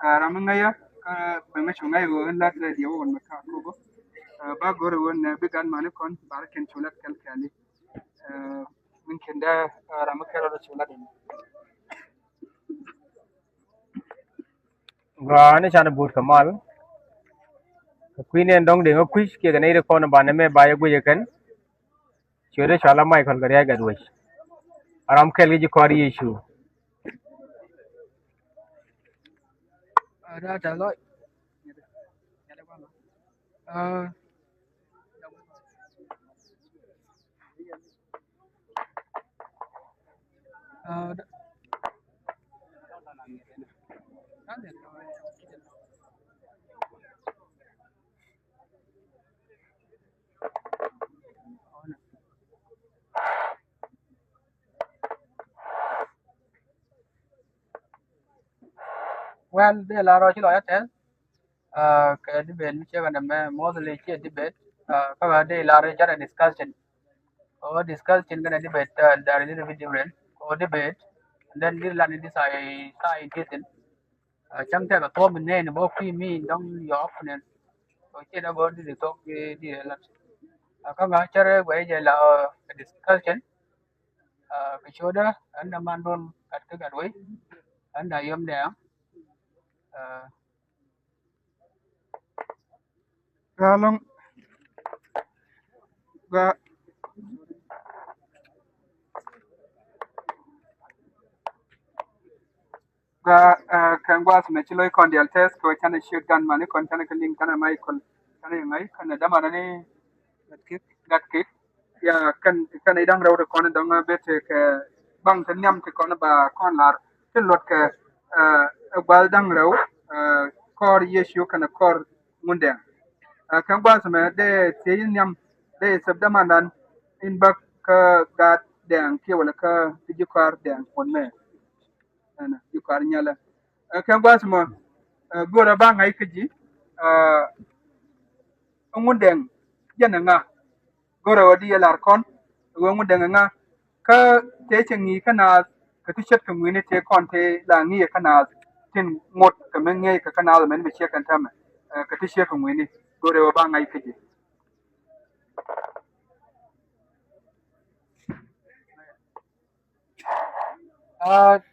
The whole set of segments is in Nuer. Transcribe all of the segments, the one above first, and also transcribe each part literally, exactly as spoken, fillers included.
Ram mi ŋäcä kä bɛ ŋäc cu ŋa̱c ɣöö in lat rɛy diɛ wä wän mɛ ka kogo. Ba go̱r ɣöö nɛ bi gan mani kɔn bar kɛn cu lat kɛl kɛli. Min kɛn dee ram mi kɛl rɔ cu lat in. Gua ni can buut kɛ mal. Kɛ kui̱ ni ɛn dɔ̱ŋ deŋ ɛ kui̱c kiɛ kɛ nɛy ti kɔn ba nɛmɛ ba yɛ guic ɛ kɛn. Ciötdä cɔal a Michael kɛ ria̱c gat wec. A ram kɛl kɛ ji̱ kɔaar Yecu. Well, dee la rɔ ci lɔ ya tɛth. Kɛ debate mi ciɛ kɛ nɛmɛ mostly ciɛ debate. Kä dee la rɔ jara discussion. Ɔ discussion kɛnɛ debate, there is a little bit different. Ɔ debate, and then dee la ni decide side kitin. Cäŋ tɛk a thuɔ̱ɔ̱p mi nɛɛni bä kui̱ mi dɔ̱ŋ yɔɔk ni. Ɔ ciɛ dee gɔ̱r dee thok dee lat. Kä ŋa cɛrɛ guɛ jɛ la discussion. Kɛ ciötdä ɛn na mandun gat kä gat wei. Ɛn na yom dɛŋ. Gaa lɔŋ gaa gaa kɛn gua̱a̱th mɛ ci lo̱c kɔn dial tɛth kɛ wä canɛ ciöt gan mani kɔn canɛ kɛ liŋ canɛ Michael canɛ yɛ ŋa̱c canɛ damana ni gat kik. Ya kɛn kɛn i̱ da̱ŋ rɛw ti kɔn i̱ dɔ̱ŋ bet kɛ baŋ ti nhiam ti kɔn ba kɔn lar ti luɔt kɛ ɛ gua̱l da̱ŋ rɛw kɔr Yecu kɛn kɔr Ŋundɛŋ. Kɛn gua̱l ti mɛ dee thiec i̱ nhiam dee thep dämandan in bäk kä gaat dɛŋ kiɛ wala kä ti ji̱ kɔaar dɛŋ kuɔn mɛ. Ɛn ji̱ kɔaar nyalɛ kɛn gua̱l ti mɔ go̱o̱rä ba ŋa̱c kä ji̱. Ŋundɛŋ jɛn ɛ ŋa go̱rɛ wä di yɛ lar kɔn ɛ wee Ŋundɛŋ ɛ ŋa. Kä tëë cɛ ŋi̱i̱c kä naath kɛ ti ce̱tkɛ ŋui̱ni tëë kɔn tëë la ŋi̱i̱cɛ kä naath tin ŋot kɛ mi ŋi̱eec kɛ kä naath mɛn mi ciek kɛn täämɛ kɛ ti ciek kɛ ŋui̱ni go̱rɛ wä ba ŋa̱c kä ji̱.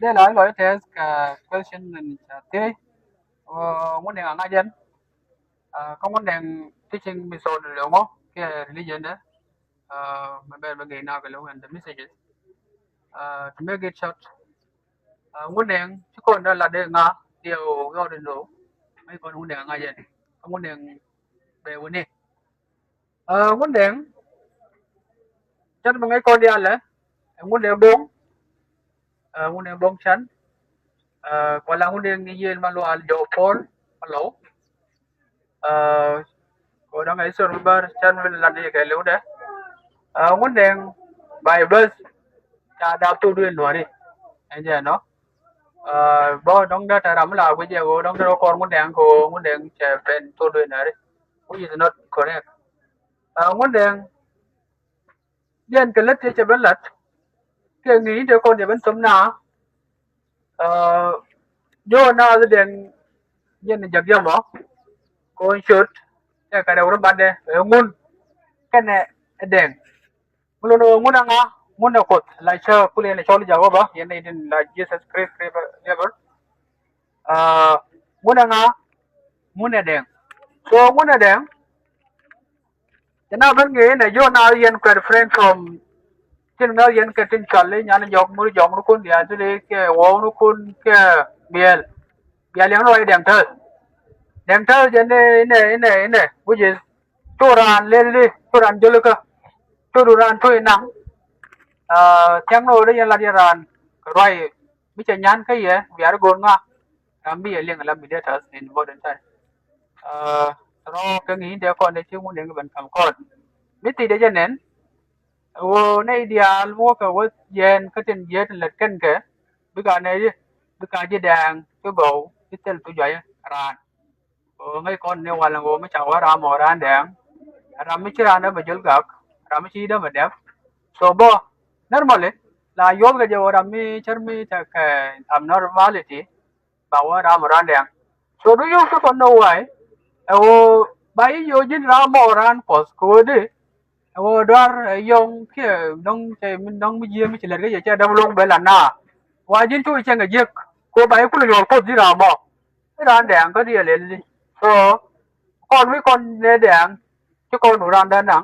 Dee la lɔc tɛth kɛ question in ca thiec. Ŋundɛŋ a ŋa̱c ɛn kä Ŋundɛŋ teaching method loŋɔ kiɛ religion dɛ. Mɛ bɛr bɛ gɛy na kɛ loŋ and the messages. To make it short, Ŋundɛŋ ci kɔn dee la dee ŋa diɛ o yɔt in lo. Mɛ kɔn Ŋundɛŋ a ŋa̱c ɛn kä Ŋundɛŋ bɛ wuni. Ŋundɛŋ cat mi ŋäc kɔn diaalɛ ɛ Ŋundɛŋ boŋ. Ŋundɛŋ boŋ can kuala Ŋundɛŋ ni yiel ma lual jɔw pɔl ma lɔw. Kɛ wä dɔ̱ŋ ɛ isor mi bär can mi lat ni kɛ liw dɛ. Ŋundɛŋ bay bäth ca dap thok duël nuɔri ɛn jɛ nɔ. Bä dɔ̱ŋ dä tɛ ram mi la guic jɛ kɛ wä dɔ̱ŋ dä rɔ kɔr Ŋundɛŋ kɛ wä Ŋundɛŋ cɛ ben thok duël nuɔri. Which is not correct. Ŋundɛŋ diɛn kɛ lät ti cɛ ben lat kɛ ŋi̱i̱c in te kɔn cɛ ben thom na. Jɔw na dhi dɛŋ jɛn jak yɔmɔ kɔn cot tɛ kɛ rɛw rɔ bandɛ ɛ Ŋun kɛnɛ ɛ dɛŋ. Ŋun ɛ ŋa? Ŋun ɛ Kuoth la cä kul yɛn ɛ cɔl Jehovah yɛn ɛ din la Jesus Christ level. Ŋun ɛ ŋa? Ŋun ɛ dɛŋ. So Ŋun ɛ dɛŋ. Cɛ na ben ŋee inɛ jiɔ na yɛn kuɛ refrain from tin ŋäth yɛn kɛ tin cɔl i̱ nyan jɔk mur jɔk ni kun diaal ti ri kɛ wɔw ni kun kɛ biɛl. Biɛl yɛn rɔ i̱ dɛŋ täth. Dɛŋ täth jɛ ni inɛ inɛ inɛ which is cu raan lel di cu raan jolikä cu du raan cu inaŋ. Thiaŋ ni ɣöö dee yɛn lat yɛn raan kɛ ruac mi cɛ nyan kä yɛ wiar i̱ go̱o̱r ŋa. Ram bi yɛ liŋ ala mi dee täth in modern time. Rɔ kɛ ŋi̱i̱c in dee kɔn dee ci Ŋundɛŋ ben kam kɔn mi thiec dee jɛ nɛn. Ɣöö nɛy diaal mi wä kɛ wä jiɛɛn kä tin jiɛɛn tin lät kɛn kɛ bika nɛy bika ji̱ dɛɛŋ ci gɔw ci thil thu juac raan. Ɣöö ŋäc kɔn ni wal ɣöö mi ca wä ram ɔ raan dɛɛŋ ram mi ci raan dämɛ jol gak ram mi ci dämɛ dɛp. So bä normally la yuɔth kɛ jɛ ɣöö ram mi cär mi tekɛ abnormality ba wä ram ɔ raan dɛɛŋ. So do you people know why? Ɛ ɣöö ba yi yo̱o̱ ji̱n ram mɔ ran Kuɔth kɛ ɣöö di ɛ ɣöö duar ɛ yɔ̱ŋ kiɛ dɔ̱ŋ cɛ min dɔ̱ŋ mi jiee mi ci lɛt kä yɛ cɛ däm lo̱ŋ bɛ la na. Wa ji̱n cu cɛŋ ɛ jiäk kɛ ɣöö ba yi kulɛ nyuɔ̱ɔ̱r Kuoth ji̱n ram mɔ. I̱ ran dɛɛŋ kä diɛɛl ɛli. So kɔn wi̱i̱ kɔn nɛ dɛɛŋ ci kɔn wä ran däär naŋ.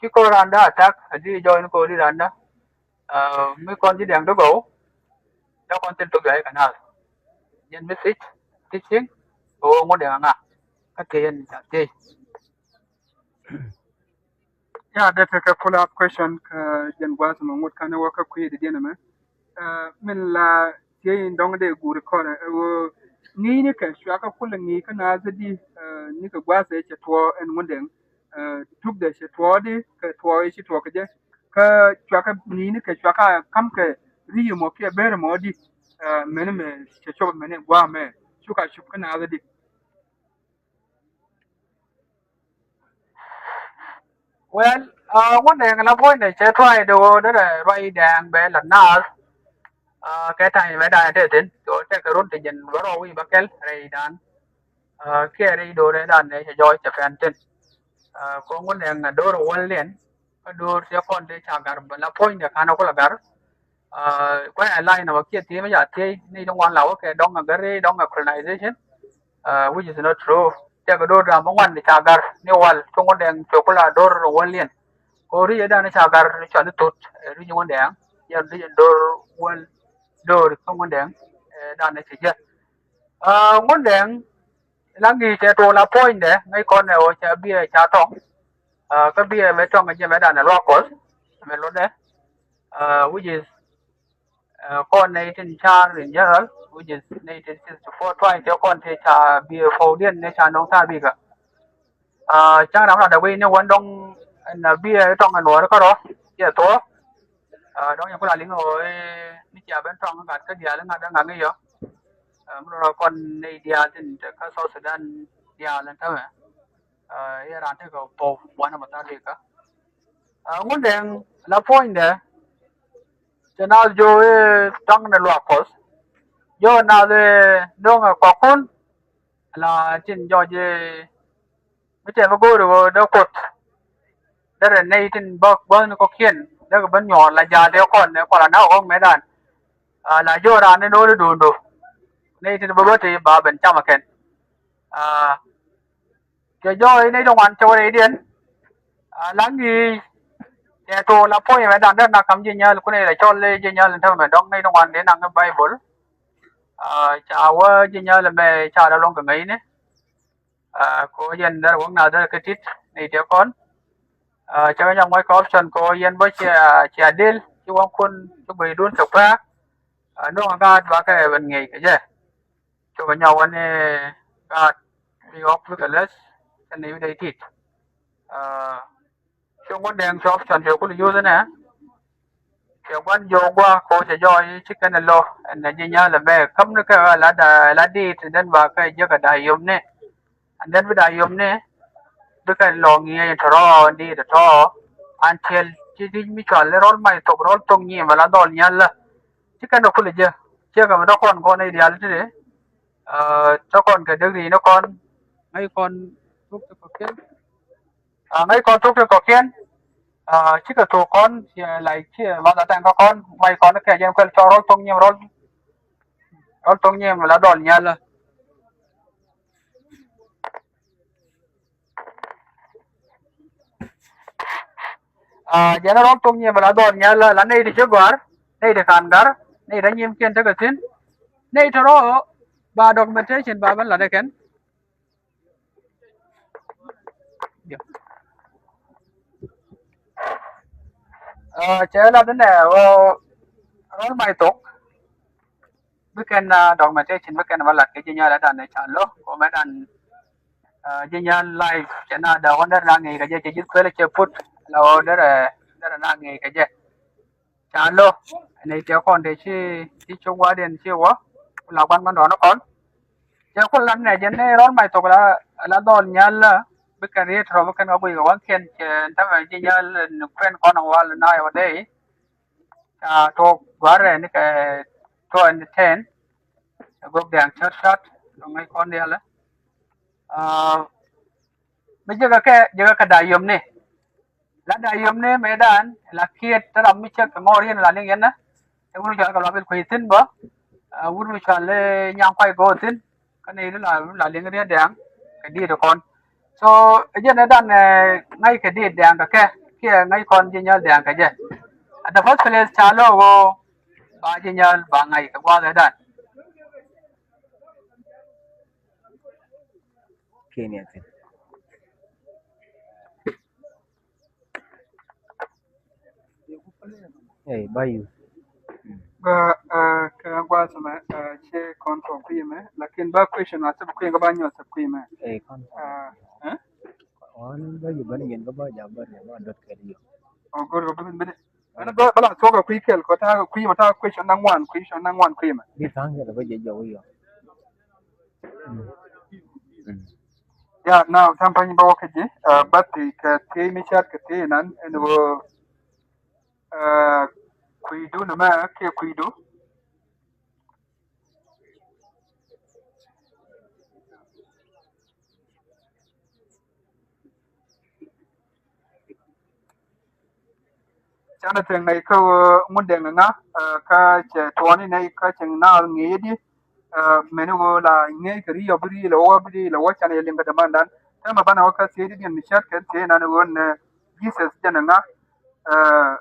Ci kɔn ran däär attack a di jɔɔc ni kɔn di ran däär. Mi kɔn ci dɛɛŋ di gɔw. Dee kɔn thil tok jɔɔc kɛ naath. Jɛn mi thiec thiec thiec. Kɛ ɣöö ŋut dɛɛŋ aŋa. Kä thiec ɛn ca thiec. Ya, dee tekɛ follow up question kä jɛn gua̱a̱th mɛ ŋut kanɛ wä kä kui̱ di diɛn ɛmɛ. Min la thiec in dɔ̱ŋ dee guuri kɔrɛ ɛ ɣöö ŋi̱i̱ni kɛ cuakä kulɛ ŋi̱i̱ kä naath di nikɛ gua̱a̱th ɛ cɛ tuɔɔ ɛn ŋundɛŋ. Tukdɛ cɛ tuɔɔdi kɛ tuɔɔk i̱ ci tuɔɔk kɛ jɛ kä cuakä ŋi̱i̱ni kɛ cuakä ka̱m kɛ ri̱i̱ mɔ kiɛ ber mɔ di. Mɛni mɛ cɛ cop mɛni gua̱a̱ mɛ cuka cup kä naath di. Well, ŋun dɛŋ la puɔ̱nydɛ cɛ tuay dee wä derɛ ruac dɛŋ bɛ la naath. Kɛ ta̱ny bɛ dan te thin so tekɛ run ti jɛn bä rɔ wi̱i̱ bä kɛl rɛy dan. Kiɛ rɛy do̱r rɛy dan nɛ cɛ jɔɔc cɛ pɛn thin. Kɛ ŋun dɛŋ do̱r wäl liɛn kä do̱r ti kɔn ti ca gar bä la puɔ̱nydɛ ka̱n kulɛ gar. Kuɛ ɛ la̱c nɔmɔ kiɛ thiec mi ca thiec ni ti ŋuan la wä kɛ dɔŋ ɛ gäri dɔŋ ɛ colonization. Which is not true. Tɛk do̱r dam bä ŋuan ni ca gar ni wal cuŋ dɛŋ cok kula do̱r wä liɛn. Ko ri̱c dan ca gar ni cɔn ni thut ri̱c ŋun dɛŋ yɛn ri̱c do̱r wä do̱r cuŋ dɛŋ. Dan ni ci jɛ ŋun dɛŋ la ŋi̱i̱c cɛ tuɔɔk la puɔ̱nydɛ ŋäc kɔn ɛ wä ca biɛ ca tɔŋ. Kä biɛ mɛ tɔŋ jɛ mɛ dan ɛ luak kɔth mɛ lotdɛ. Which is kɔn nɛy tin car in general, which is nɛy tin sixty four twice tɛ kɔn tɛ ca biɛ fɔwdiɛn nɛ ca nɔŋ tha bika. Ca̱ŋ ram ran dɛ wei ni wän dɔŋ na biɛ tɔŋ ɛn wä ri kärɔ cɛ thɔ. Dɔŋ yɛ kula liŋ ɣöö ni cia ben tɔŋ gat kä diaal ŋa̱t ŋa̱t ŋi̱ yɔ. Mi rɔ kɔn nɛy diaal tin te kä South Sudan diaal ɛn tämɛ. Yɛ ran tekɛ pɔw wanɛ mɛ tha bika. Ŋun dɛŋ la puɔ̱nydɛ. Cɛ naath jɔw i̱ taŋ ni luak kɔth. Jɔw naath i̱ no̱ŋ ɛ kɔkun. La tin jɔc i̱ mi tɛm i̱ go̱o̱ri ɣöö dee kuoth. Derɛ nɛy tin bä gua̱thni kɔ̱kiɛn dee kɛ ben nyuɔɔr la jaat i̱ kɔn i̱ kɔn la nak ɣɔ̱ŋ metdan. La jɔw raan i̱ no̱o̱ni do̱o̱ndo. Nɛy tin bä bä ti ba ben cam ɛ kɛn. Cɛ jɔɔc nɛy ti ŋuan cɛ wä rɛydiɛn. La ŋi̱i̱c cɛ tuɔɔk la puɔ̱ny ɛmɛ da̱ŋ dee nak ka̱m ji̱ nyääl kun ɛ la cɔl ji̱ nyääl in te mɛ dɔ̱ŋ nɛy ti ŋuan dee nak ni Baibol. Ca wä ji̱ nyääl ɛmɛ ca dee luɔ̱ŋ kɛ ŋäcni. Kɛ ɣöö yɛn dee rɛ wäŋ na dee rɛ kä tit nɛy ti kɔn. Cɛ kɛ nyɔk ŋuɔ̱c kɛ option kɛ ɣöö yɛn bä cia cia dil ci wäŋkun ci gueydun cɛ kuɛ̈ɛ̈. No̱o̱ŋ ɛ gaat bakɛ ben ŋi̱i̱c kɛ jɛ. Cukɛ nyɔk wä ni gaat bi ɣɔk bikɛ läth kɛn ni wi̱cdɛ itit. Cuŋ wä dɛŋ cɔp cɔn cɛ kul yuth nɛ. Cɛ gua̱n jɔk gua̱ ko cɛ jɔɔc ci kɛn ɛ lo̱ ɛn ɛ ji̱ nyal ɛmɛ käm ni kɛ ɣä la da la diit den ba kɛ jiäk ɛ da yom ni. And then bi da yom ni bikɛ lɔ ŋi̱eec tɔrɔ diit tɔrɔ. Until ci di̱c mi cual ni rɔl mac thok rɔl thok nyiim ala dhɔl nyal la. Ci kɛn dɔ kulɛ jɛ ciɛ kɛ mi dɔ kɔn kɔn i̱ dial ti di. Tɔ kɔn kɛ dek ri ni kɔn ŋäc kɔn thok ti kɔkiɛn. Ŋäc kɔn thok ti kɔkiɛn. Cikɛ thok kɔn ciɛ la ciɛ ma dha tɛŋ kä kɔn mac kɔn kɛ jɛn kuɛl cɔl rɔl thok nyiim rɔl. Rɔl thok nyiim la dhɔl nyal la. Jɛn rɔl thok nyiɛmɛ la dhɔr nyal la nɛy ti ci gɔ̱a̱r nɛy ti ka̱n ga̱r nɛy ti nyiemkiɛn tekɛ thi̱n. Nɛy ti rɔ ba documentation ba ben lat ɛ kɛn. Cɛ lat inɛ ɣöö rɔl mac thok. Bikɛn documentation bikɛn bä lat kɛ ji̱ nyal ɛ dan ɛ ca lo̱ kɛ mɛ dan. Ji̱ nyal live cɛ na dɔk ɣän derɛ na ŋi̱i̱c kɛ jɛ cɛ ji̱ kuël cɛ put la ɣöö derɛ derɛ na ŋi̱i̱c kɛ jɛ. Ca lo̱ ni tiɛ kɔn dee ci ci cuk wa̱diɛn ci wä ku la gua̱n kɔn dɔɔn kɔn. Cɛ ku lat nɛ jɛ ni rɔl mac thok la la dhɔl nyal la bikɛn riet rɔ bikɛn kɛ guic kɛ waŋkiɛn cɛ tämɛ ji̱ nyal ni kuɛn kɔn wal na yɛ wä dee. Ca tuɔk gua̱rɛ ni kɛ tuɔk ni ten. Gok diaŋ cɔt cɔt Ŋäc kɔn diaal ɛ. Ah, mi jɛ kɛ kɛ, jɛ kɛ kɛ da yom ni. La da yom ni mëë dan la kiet te ram mi cɛ kɛ ŋɔr yɛn la liŋ yɛn nɛ. Ɛ wur mi cɔal kɛ luabil kui̱ thi̱n bä. Ah, wur mi cɔal, eh, nyaŋ kuay go̱o̱ thi̱n. Kä ni la, la liŋ riet dɛŋ kɛ diet kɔn. So, ɛ jɛn ɛ dan, eh, ŋäc kɛ diet dɛŋ kɛ kɛ kiɛ ŋäc kɔn ji̱ nyal dɛŋ kɛ jɛ. At the first place ca lo̱o̱ ɣöö ba ji̱ nyal ba ŋäc kɛ gua̱a̱th ɛ dan. Kenya thin. Hey, ba yu. Ba, ah, kɛ gua̱a̱th mɛ, ah, cɛ kɔn tɔŋ kui̱ mɛ, lakin ba question a sɛp kui̱ ŋa ba nyɔ sɛp kui̱ mɛ. Hey, kɔn. Ah, eh? Wan ba yu ban yen ka ba ja ba ri ba dot kɛ ri. Oh, good, good, good, good. Ɛn bä, bä la thuɔ̱k ɛ kui̱ kɛl kɔ ta̱a̱ kui̱ mɛ ta̱a̱ question naŋ wan, question naŋ wan kui̱ mɛ. Bi tha̱a̱ŋ kɛl bä jɛ jɔw iɔ. Mm. Mm. Ya, na tha̱a̱ŋ pa̱ny bä wä kä ji̱, ah, bä ti kɛ ti mi cat kɛ ti nan ɛn wä, ah, kui̱du nɛ mɛ kiɛ kui̱du. Canɛ thɛŋ ŋäc kä ɣöö Ŋundɛŋ ŋa, ah, kä cɛ tuɔɔni nɛy kä cɛ naath ŋi̱i̱cdi, ah, mɛni ɣöö la ŋi̱i̱c kɛ ri̱i̱c ɔ bi ri̱i̱c lɛ wä bi ri̱i̱c lɛ wä canɛ yɛ liŋ kɛ dämandan. Täämɛ banɛ wä kä thiecdi diɛn mi cät kɛ thiec nan ɣöö nɛ Jesus jɛn ŋa, ah,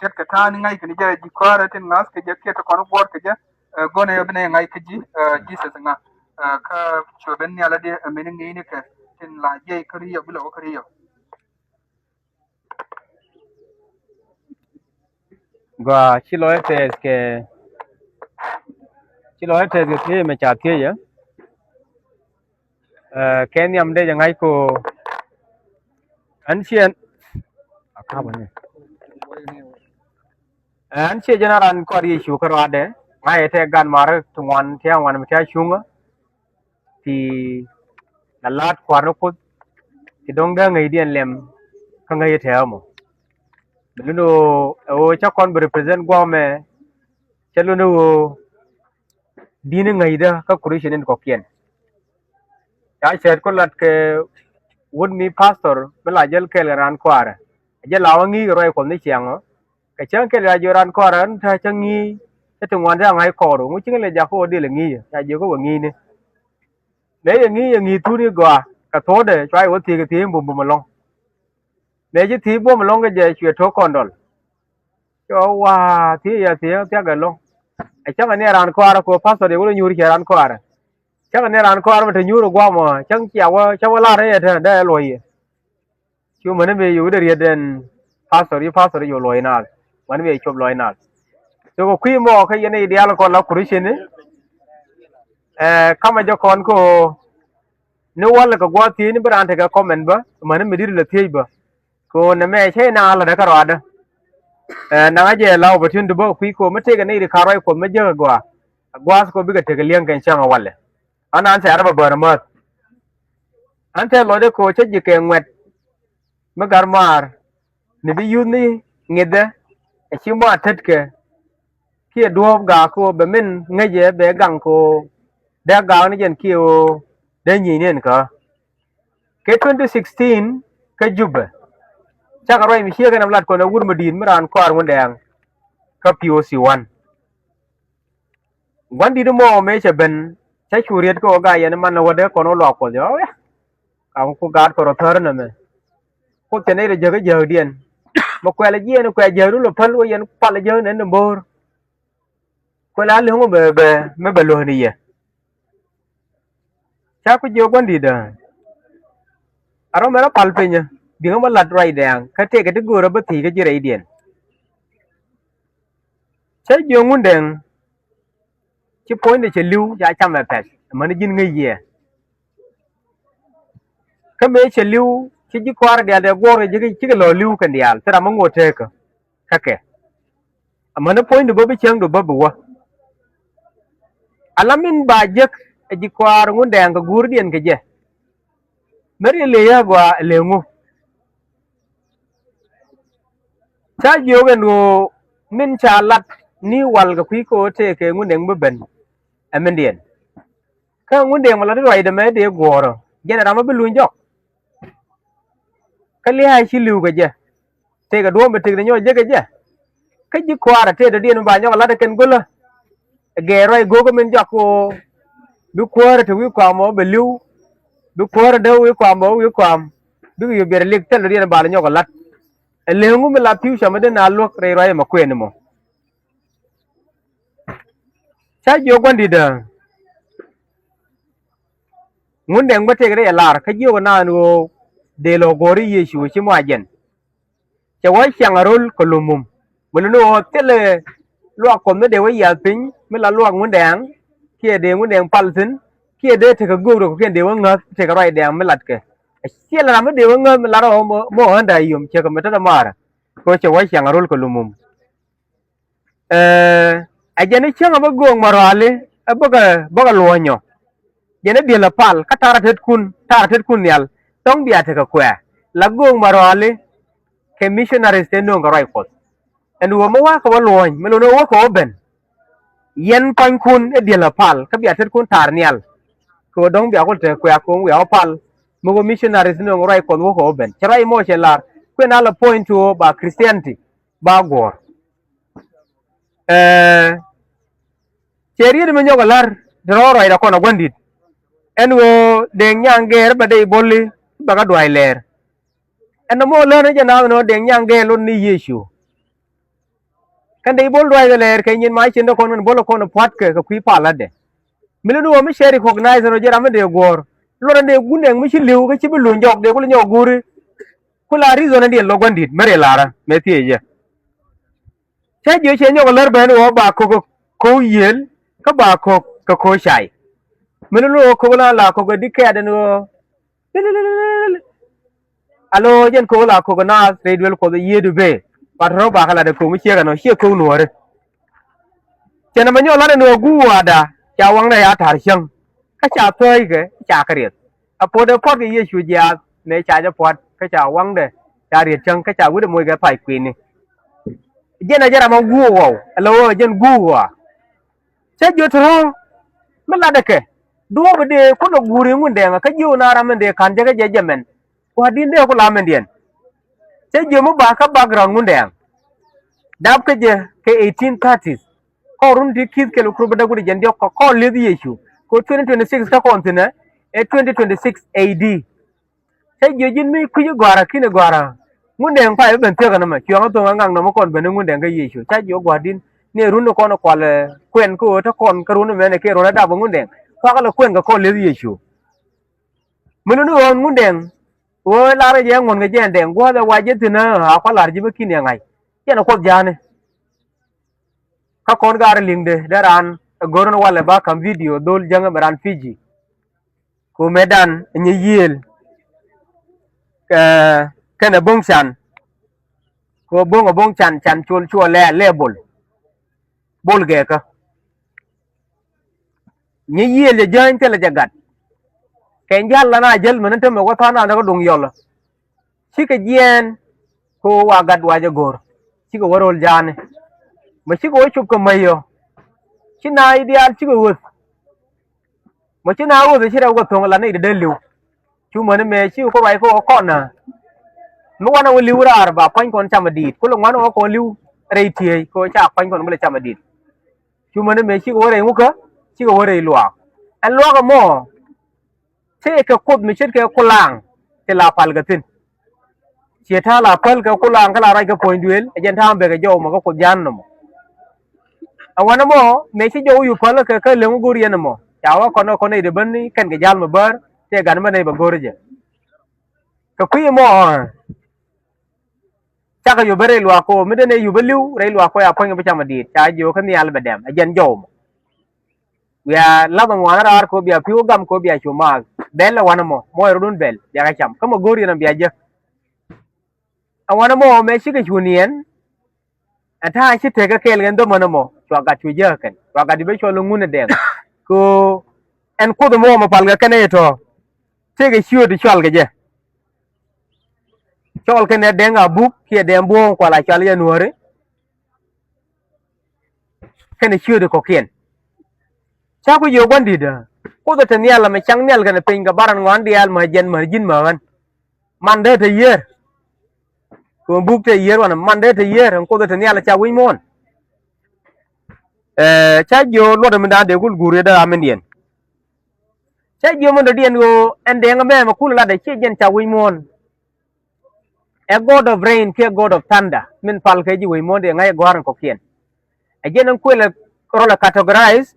ce̱tkɛ ta̱a̱ ni ŋa̱c kɛn jɛ ji̱ kɔaarɛ tin ŋa̱th kɛ jɛ kiɛ ti kɔn guɔ̱ɔ̱r kɛ jɛ, eh, go̱nɛ bi nɛ ŋa̱c kä ji̱, eh, Jesus ŋa, eh, kä cuɛ ben nhial adi, eh, mini ŋi̱i̱ni kɛ tin la jiɛc kä ri̱i̱c ɔ bi lɛ wä kä ri̱i̱c ɔ. Gɔaa, ci lɔc tɛth kɛ, ci lɔc tɛth kɛ thiec mɛ ca thiec ɛ. Eh, kɛ nhiam dee jɛ ŋa̱c ko. Ɛn ciɛ, a kapä ni. Ɛn ciɛ jɛn a ran kɔr Yecu kä ruaadɛ. Ŋa̱c ɛ tɛ gan marä ti ŋuan ti a ŋuan mi ti a cuŋä. Ti la la̱t kua̱r ni Kuoth. Ti dɔ̱ŋ dee ŋäcdiɛn lɛm kä ŋäc ɛ tɛ ɛmɔ. Mi luni ɣöö ɛ ɣöö cä kɔn bi represent guɔ̱mɛ. Cä luni ɣöö di̱n i̱ ŋäcdä kä Christian in kɔ̱kiɛn. Ca cɛɛt ku lat kɛ wut mi pastor mi la jäl kɛɛl kɛ raan kɔaarɛ. Ɛ jɛ la wä ŋi̱i̱c kɛ ruac Kuɔth ni ciaŋ ɔ. Kɛ cäŋ kɛɛl kɛ jiök raan kɔaarɛ ni te cä ŋi̱i̱c cä ti ŋuan te a ŋa̱c kɔɔr ɔ. Ŋu cieŋ lɛ jak kä wä dil ɛ ŋi̱i̱c ɛ. Ca jiök kä wä ŋi̱i̱cni. Mëë yɛ ŋi̱i̱c yɛ ŋi̱i̱c thun i̱ gɔaa kɛ thuɔ̱ɔ̱dɛ cua yɛ wä thiec kɛ thiec in bum bum ɛlɔ̱ŋ. Mëë ci thiec buɔ̱m ɛlɔ̱ŋ kä jɛ cuɛ to̱k kɔn dɔl. Cɔ waa thiec yɛ thiec thiak ɛlɔ̱ŋ. Ɛ cäŋ ɛ ni ɛ raan kɔaarɛ kɛ wä pastor yɛ wä lɛ nyuur cɛ raan kɔaarɛ. Cäŋ ni raan kɔaar mi te nyuur ɛ guam ɔ cäŋ cia wä cä wä lar ni yɛ te dee ɛ luɔ̱c yɛ. Cu mäni mi yio̱w dee riet ɛn pastor yi pastor yi luɔ̱c naath. Mäni mi yɛ cop luɔ̱c naath. So kɛ kui̱ mɔ kä yɛn i̱ diaal kɔn la Christian ni. Ɛ kamɛ jɛ kɔn ko ni wal kɛ gua̱a̱th thiec ni bi raan tekɛ comment bä mäni mi di̱t lɛ thiec bä. Ko nɛ mɛ cä inaŋ a lätdä kä ruaadä. Ɛ naŋ a jɛ la opportunity bä kui̱ ko mi tëëkɛ nɛy ri ka̱r ruac Kuɔth mi jäk a gɔaa. A gua̱a̱th ko bikɛ tekɛ li̱eŋ kɛn cäŋ a walɛ. An an thɛɛr a bä bär a mäth. An thɛɛr lɔcdɛ ko cä ji̱ kɛ ŋuɛt mi gar maar ni bi yuthni ŋi̱thɛ. Ɛ ci mɔ a tetkɛ kiɛ duɔ̱ɔ̱p gaak ko bɛ min ŋäcɛ bɛ gaŋ ko dee gaak ni jɛn kiɛ ɣöö dee nyi̱i̱ni ɛn kä. Kɛ twenty sixteen kä Jubɛ. Cakɛ ruac mi ciek ɛn ɛm lat kɔn ɛ wur mi di̱i̱t mi raan kɔaar Ŋundɛŋ kä P O C one. Gua̱n di̱t mɔ mëë cɛ ben cä cu riet kä ɣöö gaa yɛn man ni wädɛ kɔn wä luak Kuɔth yɔ. Kaŋ ku gaat kɛ rɔ thär nɛmɛ. Kuoth cɛ nɛy rɔ jäk kä jäkdiɛn. Mɛ kuɛl jiɛɛn kuɛ jäkdu lɔ päl wä yɛn pal jäk nɛn ni bo̱o̱r. Kuɛ la li̱ŋ wä bɛ bɛ mi bɛ luäk ni yɛ. Ca ku jiök gua̱n di̱t ɛ. A rɔ mɛ rɔ pal piny ɛ bi̱ŋ ɛ mɛ lat ruacdɛ kä tëëkɛ ti göörä bä thiec kä ji̱ rɛydiɛn. Cä jiök Ŋundɛŋ. Ci puɔ̱nydɛ cɛ li̱w ca cam ɛ pɛth amäni ji̱n ŋäc yɛ. Kä mëë cɛ li̱w ci ji̱ kɔaarɛ diaal dee guɔ̱ɔ̱r kɛ ji̱ cikɛ lɔ li̱w kɛn diaal thil ram mi ŋot teekä kä kɛ. Amäni puɔ̱nydɛ bä bi cäŋdu bä bi wä. Ala min ba jek ɛ ji̱ kɔaar Ŋundɛŋ kɛ guurdiɛn kɛ jɛ. Mɛr yɛ lëë yä gɔaa ɛ lëë ŋu. Ca jiök ɛn ɣöö min ca lat ni wal kɛ kui̱ kɛ ɣöö tëëkɛ Ŋundɛŋ bi ben ɛ mindiɛn. Kä Ŋundɛŋ mi la ti ruacdɛ mɛ dee guɔ̱ɔ̱rä, jɛn ɛ ram mi bi luny jɔk. Kä lia̱a̱ ci li̱w kɛ jɛ, tëëkɛ duɔ̱ɔ̱m bɛ tëkdɛ nyɔk jek kɛ jɛ. Kä ji̱ kua̱r a tëë dɔ̱diɛn mi ba nyɔk a la̱t ɛ kɛn go̱lä. Gɛɛ ruac go̱o̱kä min jɔak kɛ ɣöö bi kuäärä te wi̱i̱ kɔam ɔ bɛ li̱w, bi kuäärä dee wi̱i̱ kɔam ɔ wi̱i̱ kɔam, bikɛ yop biɛt ɛ liɛk thil dɔ̱diɛn ba lɛ nyɔk a la̱t. Ɛ lëŋu mi la pi̱w cam mi dee na luäk rɛy ruac ɛmɛ kuɛɛni mɔ. Ca jiök gua̱n di̱t ɛ Ŋundɛŋ bä tëëk rɛy ɛ lar kä jiök ɛ naan ɣöö dee lɔ go̱o̱ri Yecu ci mɔ a jɛn. Cɛ wä ciaŋ a röl kɛ lumum. Mi luni ɣöö thilɛ luak Kuɔth mi dee wä yiath piny mi la luak Ŋundɛŋ, kiɛ dee Ŋundɛŋ pal thi̱n, kiɛ dee tekɛ göök rɔ kɔ̱kiɛn dee wä ŋäth tekɛ ruacdɛŋ mi latkɛ. Ɛ thilɛ ram mi dee wä ŋäth mi lar ɣä mɔ, mɔ ɣän da̱a̱ yom ciekɛ mi tetdä maarä. Kɛ ɣöö cɛ wä ciaŋ a röl kɛ lumum. Ɛ, ɛ jɛn i̱ cäŋ ɛ bä göök mɛ ruali ɛ bäkɛ, bäkɛ luɔ̱nyɔ. Jɛn i̱ diël ɛ pal kä tar ɛ tetkun, tar ɛ tetkun nhial. Tɔ̱ŋ bia tekɛ kuɛ la göök mɛ ruali kɛ missionaries te nööŋ kɛ ruac Kuɔth. Ɛn ɣöö mi wa̱a̱ kɛ wä luɔ̱ny mi lon ɣä wä kɛ wä ben. Yɛn pua̱nykun i̱ diël ɛ pal kä bia tetkun tar nhial. Kɛ ɣöö dɔ̱ŋ bia kul tekɛ kuɛ kɛ ɣöö wiaa wä pal mi wä missionaries te nööŋ kɛ ruac Kuɔth wä kɛ wä ben. Cɛ ruac mɔ cɛ lar kuën a lɛ point to ba Christianity ba guɔ̱ɔ̱r. Ɛɛ, cɛ riet mi nyɔk ɛ la̱r ti rɔɔd ruacdɛ kɔn ɛ gua̱n di̱t. Ɛn ɣöö Deŋ Nyaŋ Gɛɛr bɛ dee i̱ bo̱li bɛ kä dua̱c lɛɛr. Ɛn nɔmɔ lär ni jɛ naath ɛn ɣöö Deŋ Nyaŋ Gɛɛr lot ni Yecu. Kɛn dee i̱ bo̱l dua̱cdɛ lɛɛr kɛ nyin ma cin dee kɔn kɛn bo̱l ɛ kɔn ɛ pua̱tkɛ kɛ kui̱ pal latdɛ. Mi lät ni ɣöö mi cɛ recognize ɛn ɣöö jɛ ram mi dee guɔ̱ɔ̱r. Luɔt ɛn dee Ŋundɛŋ mi ci li̱w kä ci bi luny jɔk dee ku lɛ nyɔk guuri. Ku la reason ɛn diɛn lɔ gua̱n di̱t mi ril larä mɛ thiecä. Cä jiö cɛ nyɔk lär ben wä ba kok kɛ ko̱o̱k yiëël kä ba kok kɛ ko̱o̱k cay. Min ni wä kok la la kok di kɛɛt ɛn wä. Alo jɛn kok la kok naath rɛy duel Kuɔth yiëëdu bee. Ba tɔrɔ ba kɛ lat ɛ kok mi ciek ɛn wä ciek kok nuɔ̱ɔ̱ri. Cɛn ɛmɛ nyɔk lat ɛn wä guuk wa̱a̱da ca waŋdɛ ya ta̱r cäŋ. Kä ca thäöckɛ ca kɛ rieth. A puɔ̱t ɛ puɔ̱t kɛ Yecu jiaath mëë ca jɛ puɔ̱t kä ca waŋdɛ ca rieth cäŋ kä ca wi̱cdɛ moc kɛ pay kui̱ni. Jɛn a jɛ ram a guuk ɣɔw ala ɣöö jɛn guuk ɣɔaa. Cä jiö tɔ̱rɔ̱ mi latdɛ kɛ duɔ̱ɔ̱p dee kulɛ guuri Ŋundɛŋ kä jiö na ram in dee ka̱n jɛ kä jɛ jɛ mɛn. Kua̱r di̱n dee ku la mɛndiɛn. Cä jiö mi ba kä background Ŋundɛŋ. Dap kä jɛ kɛ eighteen thirties. Kɔn run ti ki̱th kɛl kur bä däk wi̱cdɛ jiɛn diɔ̱k kɛ kɔn li̱th Yecu kɛ twenty twenty-six kä kɔn thi̱nɛ ɛ twenty twenty-six A D. Cä jiö ji̱n mi kui̱c i̱ gɔ̱a̱rä ki̱n i̱ gɔ̱a̱rä Ŋundɛŋ pay bi ben thiäk ɛn ɛmɛ cuɛŋä tho̱ŋ ɛ ŋaknɔmä kɔn ben i̱ Ŋundɛŋ kä Yecu. Cä jiö gua̱a̱r di̱n ni run i̱ kɔn i̱ kual ɛ kuɛn kä ɣöö te kɔn kä run i̱ mɛn i̱ kiɛ run i̱ dap i̱ Ŋundɛŋ kuakä lɛ kuɛn kɛ kɔn li̱th Yecu. Mi luni ɣɔ̱ɔ̱n Ŋundɛŋ ɣöö lar kɛ jɛ ŋuɔ̱n kɛ jɛ ɛn dɛŋ gua̱a̱th ɛ wac jɛ thi̱n ɛ a kua̱ la̱r ji̱ bä ki̱n yɛ ŋa̱c. Cɛn ɛ Kuoth ja̱a̱ni. Kä kɔn gaari liŋdɛ dee raan ɛ go̱r ni walɛ ba ka̱m video dhol jäŋä mɛ raan Fiji. Kɛ ɣöö mëëdan ɛ nyɛ yiëël kɛnɛ bo̱ŋ can. Kɛ ɣöö bo̱ŋ ɛ bo̱ŋ can, can col cuɔ lɛ lɛ bol. Bol gɛɛkä. Nyɛ yiëël jɛ jäny thilɛ jɛ gat. Kɛ jal la na jäl mɛn ni te mɛ wä tha̱a̱ŋ na ni kä duŋ yɔlä. Cikɛ jiɛɛn kɛ ɣöö wa gat wa jɛ go̱r. Cikɛ wä ro̱l ja̱a̱ni. Mɛ cikɛ wä cop kɛ mäc yɔ. Ci na i̱ diaal cikɛ ɣöth. Mɛ ci na ɣöth ci rɛw kɛ tho̱ŋ la nɛy ti dee li̱w. Cu mäni mëë cikɛ ku ruac kä ɣöö kɔn na. Mi wanɛ wä li̱w raar ba pua̱ny kɔn cam a di̱i̱t. Kulɛ ŋuan ɣöö kɔn li̱w rɛy tiey kɛ ɣöö ca pua̱ny kɔn mi lɛ cam a di̱i̱t. Cu mäni mëë cikɛ wä rɛy ŋukä, cikɛ wä rɛy luaak. Ɛn luaak ɛmɔ tëëkɛ Kuoth mi ce̱tkɛ kulaŋ ti la pal kɛ thi̱n. Ciɛ ta̱a̱ la päl kɛ kulaŋ kä la ruac kɛ puɔ̱ny duëël ɛ jɛn ta̱a̱ bek kɛ jɔw mɔ kä Kuoth ja̱a̱n nɔmɔ. Ɛ wanɛ mɔ mëë ci jɔw yu päl kɛ kä leŋ wä go̱r yɛn ɛmɔ ca wä kɔn ɛ kɔn nɛy ti bäni kɛn kɛ ja̱l mɛ bär tëë gat mɛ nɛy bɛ go̱r jɛ. Kɛ kui̱ ɛmɔ cakɛ yop bä rɛy luaak kɔ mi dee nɛ yop bä li̱w rɛy luaak kɔ ya puɔ̱ny kɛ bi cam a di̱i̱t ca jiök kä nhial bɛ dɛm ɛ jɛn jɔw mɔ. Wiaa lath ŋuan raar kɛ ɣöö bia pi̱w gam kɛ ɣöö bia cu maath bɛl ɛ wanɛ mɔ mɔc rɔ̱dun bɛl bia kɛ cam kä mɔ go̱o̱r yɛn ɔ bia jek. Ɛ wanɛ mɔ mëë cikɛ cu niɛn. Ɛ ta̱a̱ ci tekɛ kɛɛl kɛn dhomänɛ mɔ cua gat cu jek ɛ kɛn cua gat i̱ ben cɔl i̱ ŋun ɛ dɛŋ. Kɛ ɣöö ɛn Kuoth ɛmɔ mɛ pal kɛ kɛn ɛ tɔ̱. Tëëkɛ ciööt i̱ cɔal kɛ jɛ. Cɔl kɛn ɛ dɛŋ a buk kiɛ dɛŋ buɔ̱ɔ̱ŋ kual a cɔal jɛ nuääri. Kɛnɛ ciööt i̱ kɔ̱kiɛn. Ca ku jiök gua̱n di̱t ɛ Kuoth ɛ te nhial ɛmɛ caŋ nhial kɛnɛ piny kɛ bar ɛn ŋɔaani diaal, mɛ jɛn mɛ ji̱n mɛ ɣän. Man dee te yiër. Kɛ mɛ buk te yiër wanɛ, man dee te yiër ɛn Kuoth ɛ te nhial ɛ ca wi̱c muɔ̱ɔ̱n. Ɛ, ca jiö luɔt ɛmɛ da̱a̱n dee kul guur yɛ dee ram in diɛn. Ca jiö mɛ dɔ̱diɛn ɣöö ɛn dee ŋä mɛ mɛ kul latdɛ ciɛ jɛn ca wi̱c muɔ̱ɔ̱n. Ɛ God of rain kiɛ God of thunder min pal kɛ ji̱ wec muɔ̱ɔ̱n dee ŋa̱c ɛ gɔ̱a̱r in kɔ̱kiɛn. Ɛ jɛn ɛn kuël ɛ rɔl ɛ categorize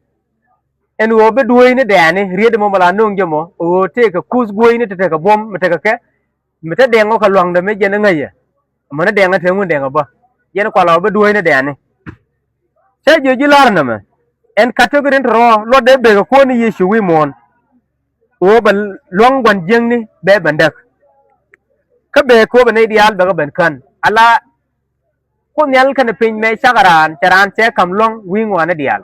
ɛn ɣöö bi dueec ni dɛɛni riet ɛmɔ mɛ la no̱o̱ŋ jɛ mɔ ɣöö tëëkɛ kuth gueecni te tekɛ buɔ̱m mi tekɛ kɛ mi te dɛŋ ɔ kɛ lua̱ŋdɛ mi jɛn ɛ ŋäcɛ. Amäni dɛŋ ɛ te ŋun dɛŋ ɛ bä jɛn kualɛ ɣöö bi dueec ni dɛɛni. Cä jiö ji̱ la̱r nɛmɛ ɛn category in te rɔ luɔt dee bekɛ kuɔ̱n ni Yecu wi̱i̱ muɔ̱ɔ̱n. Ɣöö bɛ luäŋ gua̱n jiäkni bɛ ben däk. Kä bɛ kɛ ɣöö bɛ nɛy diaal bɛ kɛ ben kän ala Kuoth Nhial kɛnɛ piny mɛ cakɛ raan cɛ raan cɛ ka̱m luäŋ wi̱i̱ ŋɔaani diaal.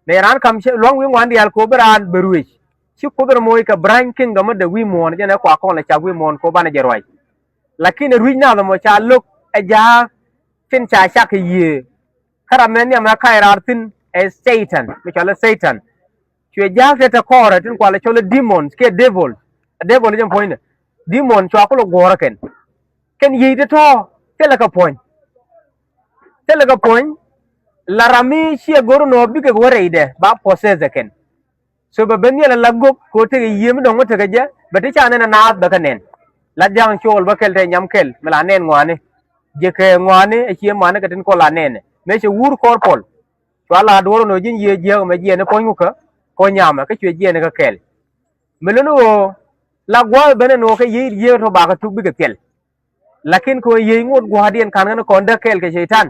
Mɛ raan ka̱m luäŋ wi̱i̱ ŋɔaani diaal kɛ ɣöö bi raan bɛ ruëc. Ci Kuoth rɔ moc kɛ bräny kingdom mi dee wi̱i̱ muɔ̱ɔ̱n jɛn ɛ kua kɔn lɛ cak wi̱i̱ muɔ̱ɔ̱n kɛ ɣöö banɛ jɛ ruac. Lakin ɛ rui̱c nath ɛmɔ ca lo̱k ɛ ja̱a̱k tin ca cak kɛ yiëë. Kä ram mɛ nhiam ɛ kac raar thi̱n ɛ Satan mi cɔal ɛ Satan. Cuɛ ja̱a̱k tëë te kɔɔrɛ tin kualɛ cɔl i̱ demons kiɛ devil. Ɛ devil jɛn puɔ̱nydɛ. Demon cua kulɛ guɔ̱ɔ̱rä kɛn. Kɛn yiey ti tɔ̱ thilɛ kɛ puɔ̱ny. Thilɛ kɛ puɔ̱ny. La ram mi ciɛ go̱r nɔ bikɛ wä rɛydɛ ba possess ɛ kɛn. So bɛ ben nhial ala gök kɛ ɣöö tekɛ yiëë mi dɔ̱ŋ mi tekɛ jɛ bɛ ti ca nɛn ɛ naath bɛ kɛ nɛn. La ja̱a̱ŋ cool bä kɛl tɛ nyam kɛl mi la nɛn ŋɔaani. Jiɛkɛ ŋɔaani ɛ ciɛ mani kɛ tin kɔl la nɛn ɛ mëë cɛ wur kɔr pɔl. Cua la duɔ̱ɔ̱r ɛn ɣöö ji̱n yiëë jiääk ɛmɛ jiɛɛn i̱ puɔ̱ny kukɛ kɛ ɣöö nyamɛ kä cuɛ jiɛɛn i̱ kä kɛɛl. Mi luni ɣöö la gua̱a̱th ben ɛn ɣöö kä yiëë jiääk tɔ̱ bakɛ tuk bikɛ thil. Lakin kɛ ɣöö yiëë ŋot gua̱a̱thdiɛn ka̱n ɣän kɔn däk kɛɛl kɛ cɛy-tan.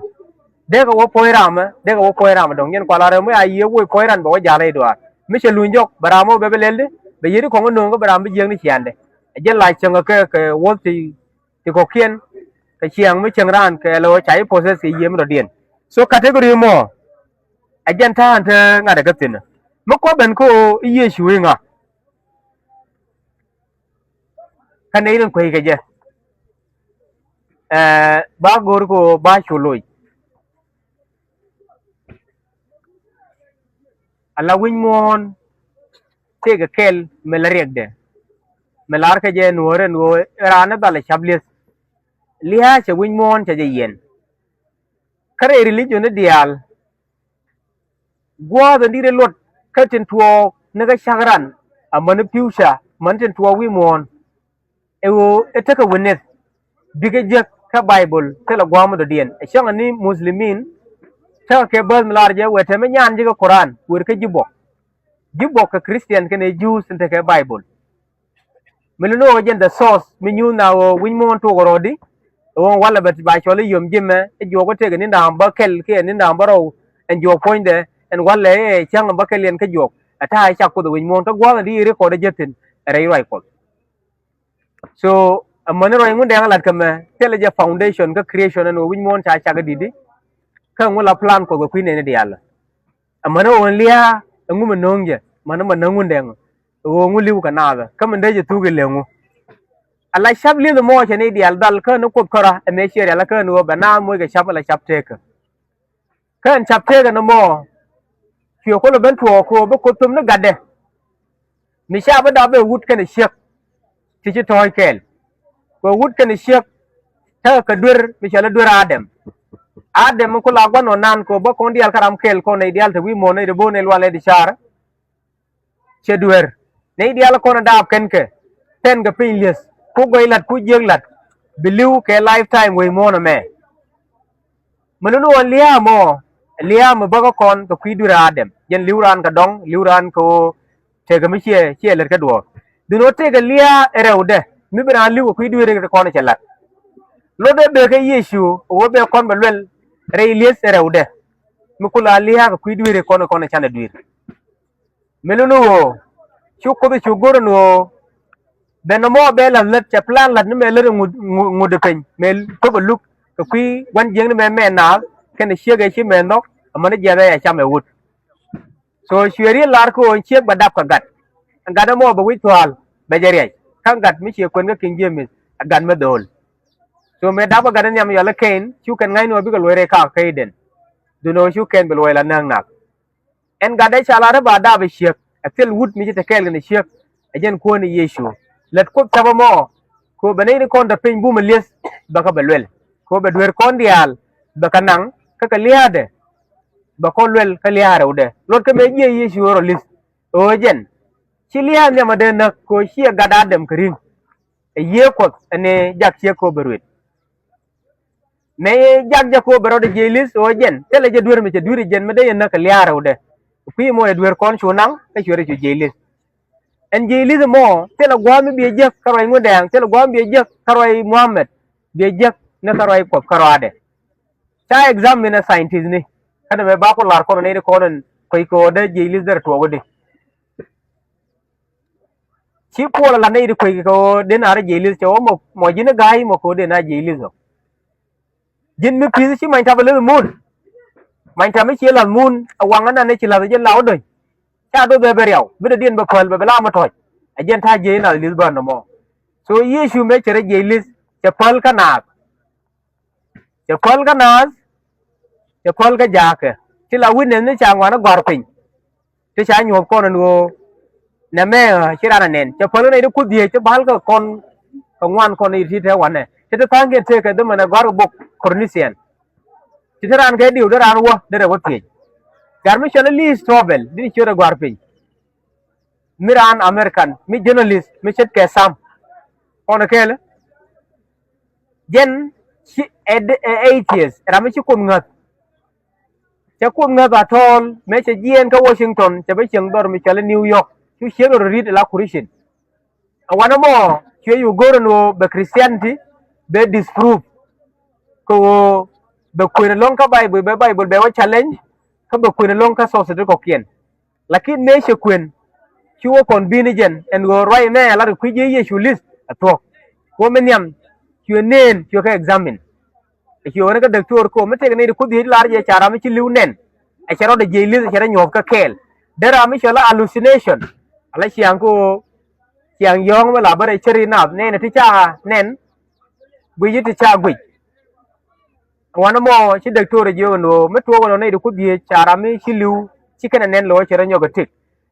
Dee kɛ wä puɔ̱ny ramɛ dee kɛ wä puɔ̱ny ramɛ dɔ̱ŋ yɛn kual a rɛw mi a yiëë wä puɔ̱ny ran bɛ wä ja̱l rɛy duaar. Mi cɛ luny jɔk bɛ ram wä bɛ bi lɛl di bɛ yiëë di kɔŋ ɣä nööŋ kä bɛ ram bi jiääk ni ciaandɛ. Ɛ jɛn la cäŋ kɛ kɛ wuɔ̱th ti ti kɔ̱kiɛn kɛ ciaŋ mi cieŋ raan kɛ lɛ ɣöö ca ji̱ possess kɛ yiëë mi dɔ̱diɛn. So category mɔ ɛ jɛn ta̱a̱n te ŋa̱t ɛ kä thi̱n mi kua̱ ben kä ɣöö i̱ Yecu i̱ ŋa. Kä nɛy rin kueckɛ jɛ ɛ ba go̱o̱r kä ɣöö ba cu loc. Ala wi̱c muɔ̱ɔ̱n tëëkɛ kɛl mi la riɛkdɛ. Mi lar kɛ jɛ nuɔ̱ɔ̱r ɛn ɣöö raan ni dhal ɛ ca̱p li̱eth. Lia̱a̱ cɛ wi̱c muɔ̱ɔ̱n cɛ jɛ yiɛn. Kä rɛy religion ni diaal gua̱a̱th ɛn di̱t ɛ luɔt kä tin tuɔɔk ni kä cak ran amäni future amäni tin tuɔɔk wi̱i̱ muɔ̱ɔ̱n. Ɛ ɣöö ɛ tekɛ witness bikɛ jek kä Bible thilɛ gua̱a̱th mi dɔ̱diɛn ɛ cäŋɛ ni Muslimin. Tekɛ kɛ bäth mi lar jɛ wëë tɛmɛ nyan ji̱ kä Quran wër kä ji̱ buɔk. Ji̱ buɔk kɛ Christian kɛnɛ Jews tin tekɛ Bible. Mi luni ɣöö jɛn the source mi nyuuth na ɣöö wi̱c muɔ̱ɔ̱n tuɔk rɔɔdi. Ɣöö walɛ bɛ ba cɔl i̱ yom ji̱mɛ i̱ juɔk i̱ tëëkɛ ni da̱a̱m bä kɛl kiɛ ni da̱a̱m bä rɔw. Ɛn juɔk puɔ̱nydɛ ɛn walɛ i̱ cäŋ bä kɛl yɛn kä juɔk ɛ ta̱a̱ i̱ cak Kuoth ɛ wi̱c muɔ̱ɔ̱n kä gua̱a̱th ɛn di i̱ record ɛ jäthin ɛ rɛy ruac Kuɔth. So amäni rɔy ŋun dɛŋ lat kɛ mɛ thilɛ jɛ foundation kä creation ɛn ɣöö wi̱c muɔ̱ɔ̱n ca cak i̱ di̱t i̱. Kä ŋun la plan Kuɔth kɛ kui̱ nɛni diaal. Amäni ɣöö ɛn lia̱a̱ ɛŋu mi no̱o̱ŋ jɛ mäni mɛ näŋ ŋun dɛŋ. Ɣöö ŋu li̱w kɛ naath kä mi dee jɛ thuk ilɛ ŋu. Ala ca̱p li̱eth mɔ cɛ ni diaal dhal kä ni Kuoth kärä ɛmɛ ciɛ rial kä ni ɣöö bɛ naath moc kɛ ca̱p ala ca̱p tekä. Kä ɛn ca̱p tekä ni mɔ cuɛ kulɛ ben tuɔɔk kɛ ɣöö bi Kuoth thöm ni gatdɛ. Mi ca bi dap bɛ wut kɛnɛ ciek ti ci tɔ̱ɔ̱c kɛɛl. Kɛ wut kɛnɛ ciek tekɛ kɛ duer mi cɔal i̱ duer Adam. Adam mi ku la gua̱n ɔ nan kɛ bä kɔn diaal kä ram kɛɛl kɔn nɛy diaal te wi̱i̱ muɔ̱ɔ̱n nɛy ti bo̱o̱n nɛy lual nɛy ti ca̱r. Cɛ duer nɛy diaal kɔn ɛ daap kɛn kɛ tɛn kɛ piny lieth ku gɔy la̱t ku jiäk la̱t. Bi li̱w kɛ lifetime wec muɔ̱ɔ̱n ɛmɛ. Mi luni ɣöö lia̱a̱ mɔ lia̱a̱ mi bäkä kɔn kɛ kui̱ duer Adam jɛn li̱w raan kɛ dɔŋ li̱w raan kɛ ɣöö tekɛ mi ciɛ ciɛ lät kä duɔ̱ɔ̱r. Dhin ɣöö tekɛ lia̱a̱ ɛ rɛwdɛ mi bi raan li̱w kɛ kui̱ dueeri kɛ kɔn cɛ la̱t. Lot ɛ bëë kä Yecu ɣöö bɛ kɔn bɛ luɛl rɛy lieth ɛ rɛwdɛ. Mi kula lia̱a̱ kɛ kui̱ dueeri kɔn kɔn canɛ dui̱r. Mi luni ɣöö cu Kuoth cu go̱r ɛn ɣöö ben nɔmɔ bɛ la̱th lät cɛ plan la̱t ni mɛ lät ŋut ŋut piny mɛ thop ɛ luk kɛ kui̱ gua̱n jiäkni mɛ mɛ naath kɛnɛ ciek ɛ ci mɛ nhɔk. Amäni jiath ɛ cam ɛ wut. So cuɛ riet lar kä ɣöö ciek bɛ dap kɛ gat. Gat ɛmɔ bɛ wi̱c thua̱a̱l bɛ jɛ riac kä gat mi ciɛ kuɛn kä King James ɛ gat mi dho̱o̱l. So mɛ dap kɛ gat in nhiam yɔal i̱ Kɛn cu kɛn ŋa̱cni ɣöö bikɛ luɔc rɛy kakä kä Eden. Dhun ɣöö cu Kɛn bi luɔc la näk nak. Ɛn gatdɛ ca lar i̱ ba dap i̱ ciek Ɛ thil wut mi ci te kɛɛl kɛnɛ ciek. Ɛ jɛn kuäär ni Yecu. Lät Kuoth ca̱pä mɔ, kɛ ɣöö bɛ nɛy ti kɔn te piny bumɛ li̱eth, bɛ kɛ bɛ luɛl. Kɛ ɣöö bɛ dueer kɔn diaal bɛ kɛ naŋ kä kɛ lia̱a̱dɛ, bɛ kɔn luɛl kä lia̱a̱ rɛwdɛ. Luɔt kä mëë jiɛc Yecu ɣöö rɔ li̱th, ɣöö jɛn ci lia̱a̱ nhiam a dee näk, kɛ ɣöö ciɛ gat Adam kɛ ri̱ŋ. Ɛ Yiëë Kuɔth ɛn ɛ jak ciek kɛ ɣöö bɛ ruet. Mëë jak jɛ kɛ ɣöö bɛ rɔɔdɛ jiɛc li̱th, ɣöö jɛn thilɛ jɛ duer mi cɛ dui̱r jɛn mi dee yɛ näk kɛ lia̱a̱ rɛwdɛ. Kui̱ mɔ ɛ duer kɔn cu naŋ kä cuɛ rɔ cu jiɛc li̱th. Ɛn jiɛc li̱th mɔ thilɛ gua̱a̱th mi biɛ jek kä ruac Ŋundɛɛŋ, thilɛ gua̱a̱th mi biɛ jek kä ruac Muhammad, biɛ jek ni kä ruac Kuɔth kä ruaadɛ. Ca examine ɛ scientist ni kä dee mɛ ba ku lar kɔn nɛy ti kɔn ɛn kuec kɛ ɣöö dee jiɛc li̱th derɛ tuɔɔk wädi. Ci Puɔl a lat nɛy ti kuec kɛ ɣöö dee naar jiɛc li̱th, cɛ ɣöö mɔ, mɔ ji̱n i̱ ga̱a̱c mɔ kɛ ɣöö dee naar jiɛc li̱th ɔ. Ji̱n mi pi̱th ci many tap a leth mun. Many tap mi ciɛ la̱th mun a waŋ anan ni ci la̱th a jɛ law döny. Ca doth bɛ bɛ riaw bi dee diɛn bɛ päl bɛ bɛ la mi tɔ̱c. A jɛn ta̱a̱ jiɛc nath li̱th bä nɔmɔ. So Yecu mëë cɛ rɔ jiɛc li̱th, cɛ päl kä naath. Cɛ päl kä naath. Cɛ päl kä ja̱a̱kɛ. Ti la witness ni ca ŋuan i̱ gɔ̱a̱r piny. Ti ca nyuɔ̱th kɔn ɛn ɣöö nɛmɛ, ɛ, ci ran ɛ nɛn. Cɛ päl kä nɛy ti Kuoth dhieec ti bal kä kɔn kɛ ŋuan kɔn i̱ ti te wanɛ. Ti te tha̱a̱ŋkiɛn tëëkɛ dhimɛn ɛ gɔ̱a̱r kɛ bok Corinthian. Ti te raan kɛ diw dee raan wä dee rɛ wä thiec. Gat mi cɔl i̱ Lee Strobel di ciöt ɛ gɔ̱a̱r piny. Mi raan American mi journalist mi ce̱tkɛ Sam. Kɔn ɛ kɛɛl. Jɛn ci ɛ, ɛ atheist, ram mi ci Kuoth ŋäth. Cɛ Kuoth ŋäth at all, mëë cɛ jiɛɛn kä Washington, cɛ bä cieŋ dhɔr mi cɔal i̱ New York. Cu ciek rɔ ri̱t ala Christian. A wanɛ mɔ cuɛ yu go̱r ɛn ɣöö bɛ Christianity bɛ disprove. Kɛ ɣöö bɛ kuën ɛlɔ̱ŋ kä Bible, bɛ Bible bɛ wä challenge, kä bɛ kuën ɛlɔ̱ŋ kä source ti kɔ̱kiɛn. Lakin mëë cɛ kuën, ci wä kɔn bi̱i̱ni jɛn ɛn ɣöö ruac ɛmɛ ɛ lat kɛ kui̱ ji̱ Yecu li̱th ɛ thuɔ̱k. Wä mi nhiam cuɛ neen, cuɛ kɛ examine. Ɛ cuɛ wä ni kä däktor kɛ ɣöö mi tëëkɛ nɛy ti Kuoth dhieec lar jɛ ca ram mi ci li̱w nɛn. Ɛ cɛ rɔɔdɛ jiɛc li̱th, ɛ cɛ rɔ nyuɔ̱th kä kɛɛl. Dee ram mi cɔl i̱ hallucination. Ala ciaŋ kɛ ɣöö ciaŋ yɔ̱ɔ̱ŋ mi la bä rɛy cäri nath nɛn ɛ ti ca nɛn. Guic i̱ ti ca guic. Wanɛ mɔ ci däktor jiök ɛn ɣöö mi tuɔɔk ɛn ɣöö nɛy ti Kuoth dhieec ca ram mi ci li̱w ci kɛnɛ nɛn lo̱c cɛ rɔ nyɔk ɛ tëk.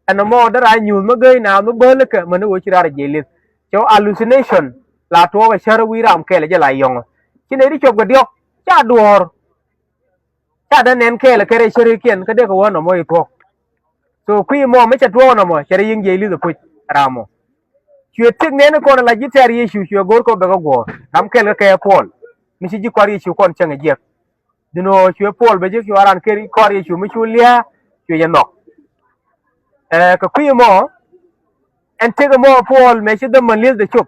Ɛn ɛmɔ dee raa nyuuth mi gäi naath mi bälikä mäni ɣöö ci raar jiɛc li̱th. Cɛ ɣöö hallucination la tuɔɔk ɛ cär wi̱i̱ ram kɛl ɛ jɛ la yɔ̱ŋä. Ci nɛy ti cuɔp kɛ diɔ̱k ca duɔ̱ɔ̱r. Ca dee nɛn kɛɛl ɛ kɛ rɛy cärikiɛn kä dee kɛ wä nɔmɔ i̱ tuɔ̱k. So kui̱ mɔ mi cɛ tuɔɔk nɔmɔ cɛ rɛ yiëŋ jiɛc li̱th ɛ puc ram mɔ. Cuɛ tëk nɛn kɔn ala ji̱ tɛ̈r Yecu cuɛ go̱o̱r kɛ bɛ kɛ guɔ̱ɔ̱r ram kɛl kä kɛ Puɔl. Mi ci ji̱ kɔaar Yecu kɔn cäŋ ɛ jiɛk. Dhin ɣöö cuɛ Puɔl bɛ ji̱ cuɛ ran kɛ kɔaar Yecu mi cu lia̱a̱ cuɛ jɛ nhɔk. Ɛ kɛ kui̱ mɔ ɛn tëk mɔ Puɔl mëë ci dhämän li̱eth dee cop.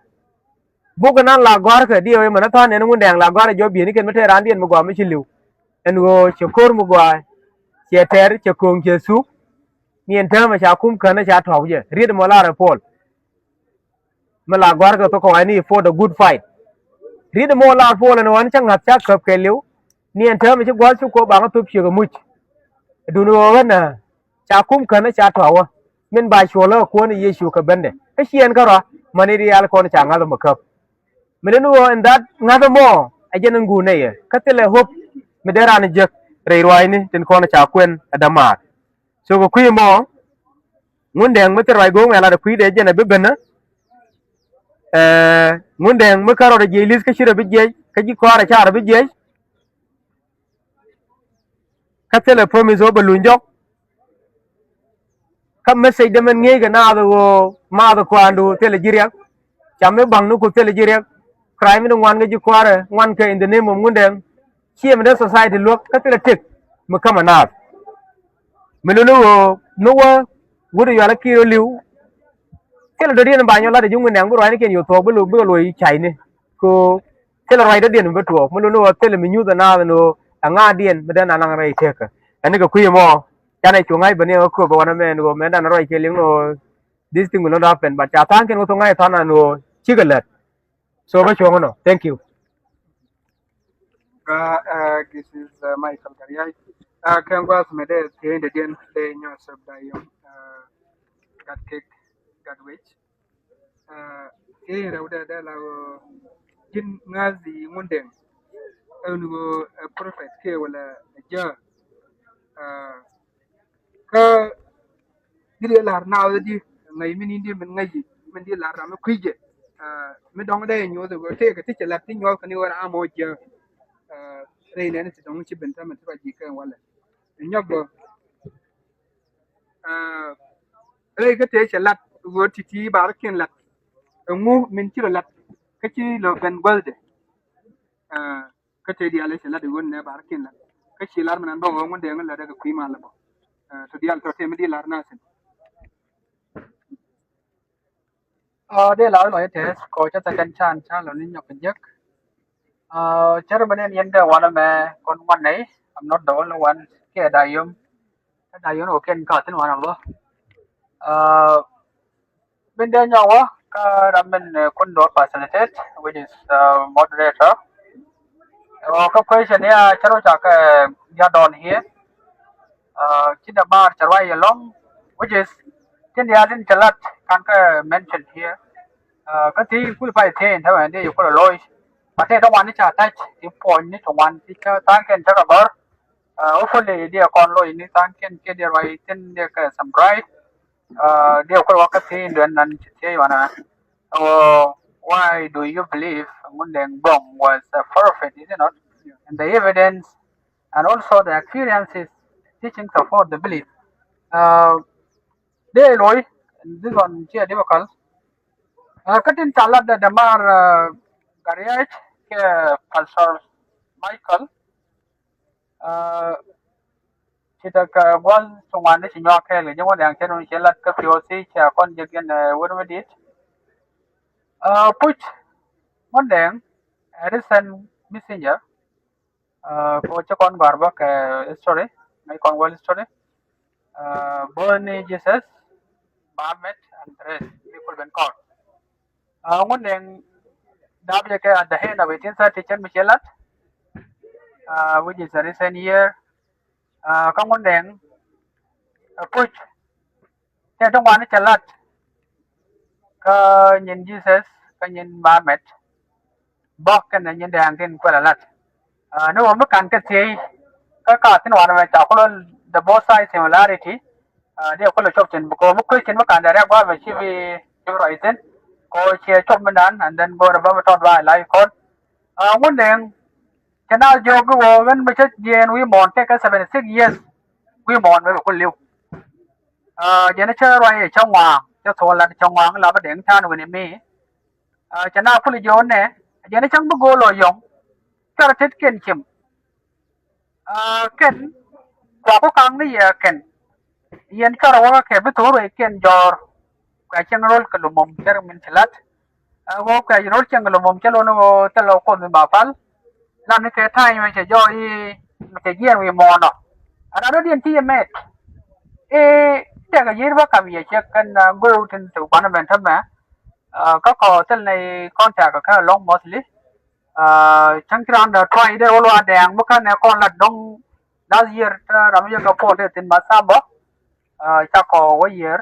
Buk kɛ nan la gɔ̱a̱rkä diɛw ɛmɛn a tha̱a̱n ɛn Ŋundɛɛŋ la gɔ̱a̱rä jɔ̱ɔ̱k bi̱i̱ni kɛn mi te raandiɛn mi gɔaa mi ci li̱w. Ɛn ɣöö cɛ ko̱r mi gɔaa, cɛ tɛr, cɛ ko̱o̱ŋ, cɛ thuk. Ni ɛn täämɛ ca kum känä ca tɔ̱ɔ̱k jɛ riet mɔ laarɛ Puɔl. Mi la gɔ̱a̱rkä thok kɔk ani fought a good fight. Riet mɔ laar Puɔl ɛn ɣöö ɛn cä ŋa̱th ca käp kɛ li̱w. Ni ɛn täämɛ ci gua̱a̱th ci kuɔ baŋä thop ciek ɛ muc. Dun ɣöö ɣän ɛ ca kum känä ca tɔ̱ɔ̱wä min ba cuɔlä ɛ kuäär ni Yecu kɛ bendɛ kä ciɛɛn kärɔa. Mäni diaal kɔn ca ŋa̱th ɛmɔ käp. Mi leni ɣöö ɛn that ŋa̱th ɛmɔ ɛ jɛn ɛn guun nɛyɛ kä thilɛ hope mi dee raan jek rɛy ruaacni tin kɔn ca kuɛn ɛ dämaar. So kɛ kui̱ ɛmɔ Ŋundɛɛŋ mi thil ruac go̱o̱ŋ ɛ lat ɛ kui̱dɛ jɛn ɛ bi benä. Ɛ Ŋundɛɛŋ mi kärɔɔdɛ jiɛc li̱th kä ci rɔ bi jiɛc kä ji̱ kɔaarɛ ca rɔ bi jiɛc. Kä thilɛ promise ɣöö bɛ luny jɔk. Kä message dee mɛn ŋi̱eec kɛ naath ɣöö maath kua̱a̱ndu thilɛ ji̱ riɛk. Cam mi ba̱ŋ ni ku thilɛ ji̱ riɛk. Crime ni ŋuan kɛ ji̱ kua̱rɛ ŋuan kɛ in the name of Ŋundɛɛŋ. Ciɛ mi dee society luäk kä thilɛ tëk mi kämɛ naath. Mi luni ɣöö mi wä wut yual a ki̱i̱r ɣä li̱w. Thilɛ dɔ̱diɛn ba nyɔk lat ji̱ Ŋundɛɛŋ bi ruaacnikiɛn yo̱o̱ thuɔ̱k bikɛ luɔ̱c cayni. Kɛ ɣöö thilɛ ruacdädiɛn mi bi tuɔɔk mi luni ɣöö thilɛ mi nyuth ɛ naath ɛn ɣöö ɛ ŋa̱a̱diɛn mi dee nanaŋ rɛy tekä. Ɛn ni kɛ kui̱ ɛmɔ canɛ cu ŋa̱c bä ni ɛ ɣä kööp ɛ wanɛ mɛ ɛn ɣöö mɛndan ruac kɛ liŋ ɣöö this thing will not happen, but ca tha̱a̱ŋ kɛn ɣä thok ŋa̱c ɛ tha̱a̱ŋ ɛn ɣöö cikɛ lät. So bä cuɔ̱ŋ ɛnɔ. Thank you. Ka, uh, this is, uh, Michael Gariai. Uh, kɛn gua̱a̱th mɛ dee thiee in dee diɛn dee nyɔ sop da yɔŋ, uh, gat kek gat wec. Ɛ, i̱ rɛwdɛ dee la ɣöö ji̱n ŋa̱th i̱ Ŋundɛŋ. Ɛn ɣöö ɛ prophet kiɛ wala ɛ jää. Ɛ, kä Di dee lar naath di ŋäc mi ni di min ŋäc yi min di lar ram mi kui̱c jɛ. Mi dɔŋ dee nyuɔth ɣöö tëëkɛ ti cɛ lat ti nyuɔth kɛ ni ɣöö ram ɔ jiɛ. Rɛy nɛn ti dɔŋ ci ben tämɛ ti kɔ ji̱ kɛ walɛ. Nyɔk bä. Rɛy kä tëë cɛ lat ɣöö ti̱ti̱ bar kiɛn lat. Ɛŋu min ci rɔ lat kä ci lɔ ben guäthdɛ. Kä tëë diaal cɛ lat ɣöö nɛ bar kiɛn lat kä ci lar mi nan bä ɣöö ŋun dee ŋun lat dɛ kɛ kui̱ mal bä. Tɔ diaal tɔ tëë mi di lar nasin. Dee la lɔ yɛ tɛth kɔ cä second chance cä lɔ ni nyɔk kɛ jek. Cär mɛ ni yɛn dee wanɛ mɛ kɔn ŋuan nɛy. I'm not the only one. Kɛ da yom. Kɛ da yom wä kɛn ka thin wanɛ bä. Min dee nyɔk wä kä ram min kun dɔr facilitate, which is moderator. Kä question ya cä rɔ cak ya dɔn here. Ci dɛ bar cɛ ruac yɛ lɔŋ, which is tin diaal tin cɛ lat kan kä mention here. Kä ti kul pay ti in tämɛ di kul loy. But ti dɔŋ wan ni ca tac ti puɔny ni ti wan ti kä tha̱a̱ŋ kɛn cä kɛ gɔr. Hopefully di kɔn loy ni tha̱a̱ŋ kɛn kɛ di ruac tin di kɛ summarize. Di kul wä kä ti in duɛn nan ci ti wan. Why do you believe Ŋundɛŋ Gɔŋ was a prophet, is it not? And the evidence and also the experiences teaching support the belief. Dee loy, this one here difficult. Kä tin ca lat dɛ dämaar Gariɛc kɛ Pastor Michael. Ci tekɛ gua̱th ti ŋuan ni ci nyuak kɛɛl kɛ ji̱ Ŋundɛŋ cɛ nun ci lat kä P O C cɛ kɔn jɛ gin wet mi dit. Puc Ŋundɛŋ ɛ recent messenger. Ko ci kɔn gɔ̱a̱r bä kɛ history, ŋäc kɔn world history. Both ni Jesus, Muhammad and the rest mi kul ben kɔn. Ŋundɛŋ dap jɛ kɛ at the end of eighteen thirty cɛn mi cɛ lat, which is a recent year. Kä Ŋundɛŋ puc tɛ ti ŋuan cɛ lat kä nyin Jesus kä nyin Muhammad. Bä kɛn nyin dɛŋ tin kuɛl a lat. Ni wä mi kan kɛ thiey kä ka thin wan mɛ ca kulɔ the both side similarity. Dee kulɔ cop thin because mi question mi kan dee rɛk gua̱a̱ mɛ ci bi ci bi ruac thin. Ko ciɛ cop mi nan and then go̱o̱rɛ bä mi tɔt ba ilai kɔn. Ŋundɛŋ cɛ na jiök bi wä ɣän mi cä jiɛɛn wi̱i̱ mɔɔn tekɛ seventy six years wi̱i̱ mɔɔn mɛ bi ku li̱w. Jɛn cä ruac cä ŋua̱a̱ŋ cä thuɔɔl lat cä ŋua̱a̱ŋ la bi dɛŋ ta̱a̱n wi̱ni mi. Cɛ na kul jiök nɛ jɛn cäŋ bi go̱o̱l lɔ yɔ̱ŋ. Cä rɔ tet kiɛn cim. Kɛn kua ku ka̱ŋ ni yɛ kɛn. Yɛn cä rɔ wä kä kɛ bi thok ruac kiɛn jɔ̱ɔ̱r. Kua cieŋ ro̱l kɛ lumum cär min ci la̱t. Ɛ ɣöö kɛ ro̱l cieŋ kɛ lumum cä lo̱n ɣöö thilɛ kuoth mi ba pal. Lan ni kɛ ta̱a̱ny mɛ cɛ jɔɔc i̱ mɛ cɛ jiɛɛn wi̱i̱ muɔ̱ɔ̱n ɔ. Ɛn a dɔ̱diɛn ci yɛ mɛt i̱ tɛkɛ yi̱r bä kam yɛ ciek kɛn go̱o̱r tin te kuanɛ mɛn tämɛ. Kä kɔ thil ni contact kɛ lɔŋ mostly. Cäŋ ci raan dee tuany dee wä luaak dɛɛŋ mi känɛ kɔn lat dɔ̱ŋ last year te ram mi yɛ kɛ puɔl dee thin ma sambɔ. Cakɔ wä year.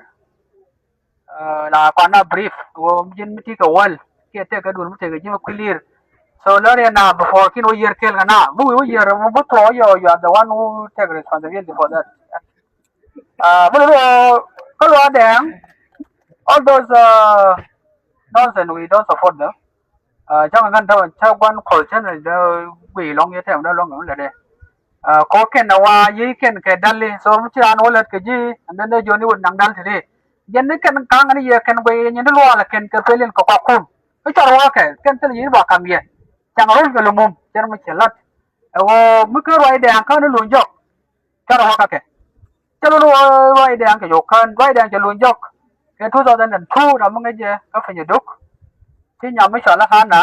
La kɔn na brief wä ji̱n mi ti kɛ wäl kiɛ tëëkɛ duun mi tëëkɛ ji̱ mi kui̱ li̱i̱r. So lär yɛ na before kin wä year kɛl kɛ na mi wi̱i̱ wä year mi bi thuɔɔ yɔ, you are the one who take responsibility for that. Bi lɛ kä luaak dɛɛŋ all those nonsense we don't support them. Cäŋ ŋän tämɛ cä gua̱n kɔl cä ni dee guiy lɔŋ yɛ tɛm dee lɔŋ kɛ mi lɛ dee. Kɔ kɛn a wa yiey kɛn kɛ dal i̱ so mi ci raan wä lät kɛ ji̱ and then dee jiɔni wä naŋ dal ti dee. Jɛn ni kɛn ka̱ŋ ni yɛ kɛn guiy yɛ nyin ti luaal kɛn kɛ pelin kɛ kɔk kun. Kä cɔr wä kɛ kɛn thil yiey ba kam yɛ. Cäŋ rol kɛ lumum cɛn mi cɛ lät. Ɛ ɣöö mi kä ruacdɛ aŋ kä ni luny jɔk. Cä rɔ wä kä kɛ cä lun wä ruacdɛ aŋ kɛ jɔk kään ruacdɛ aŋ cɛ luny jɔk. Kɛ two thousand and two ram mi ŋäcɛ kä piny duk. Ci nyam mi cɔal i̱ Hana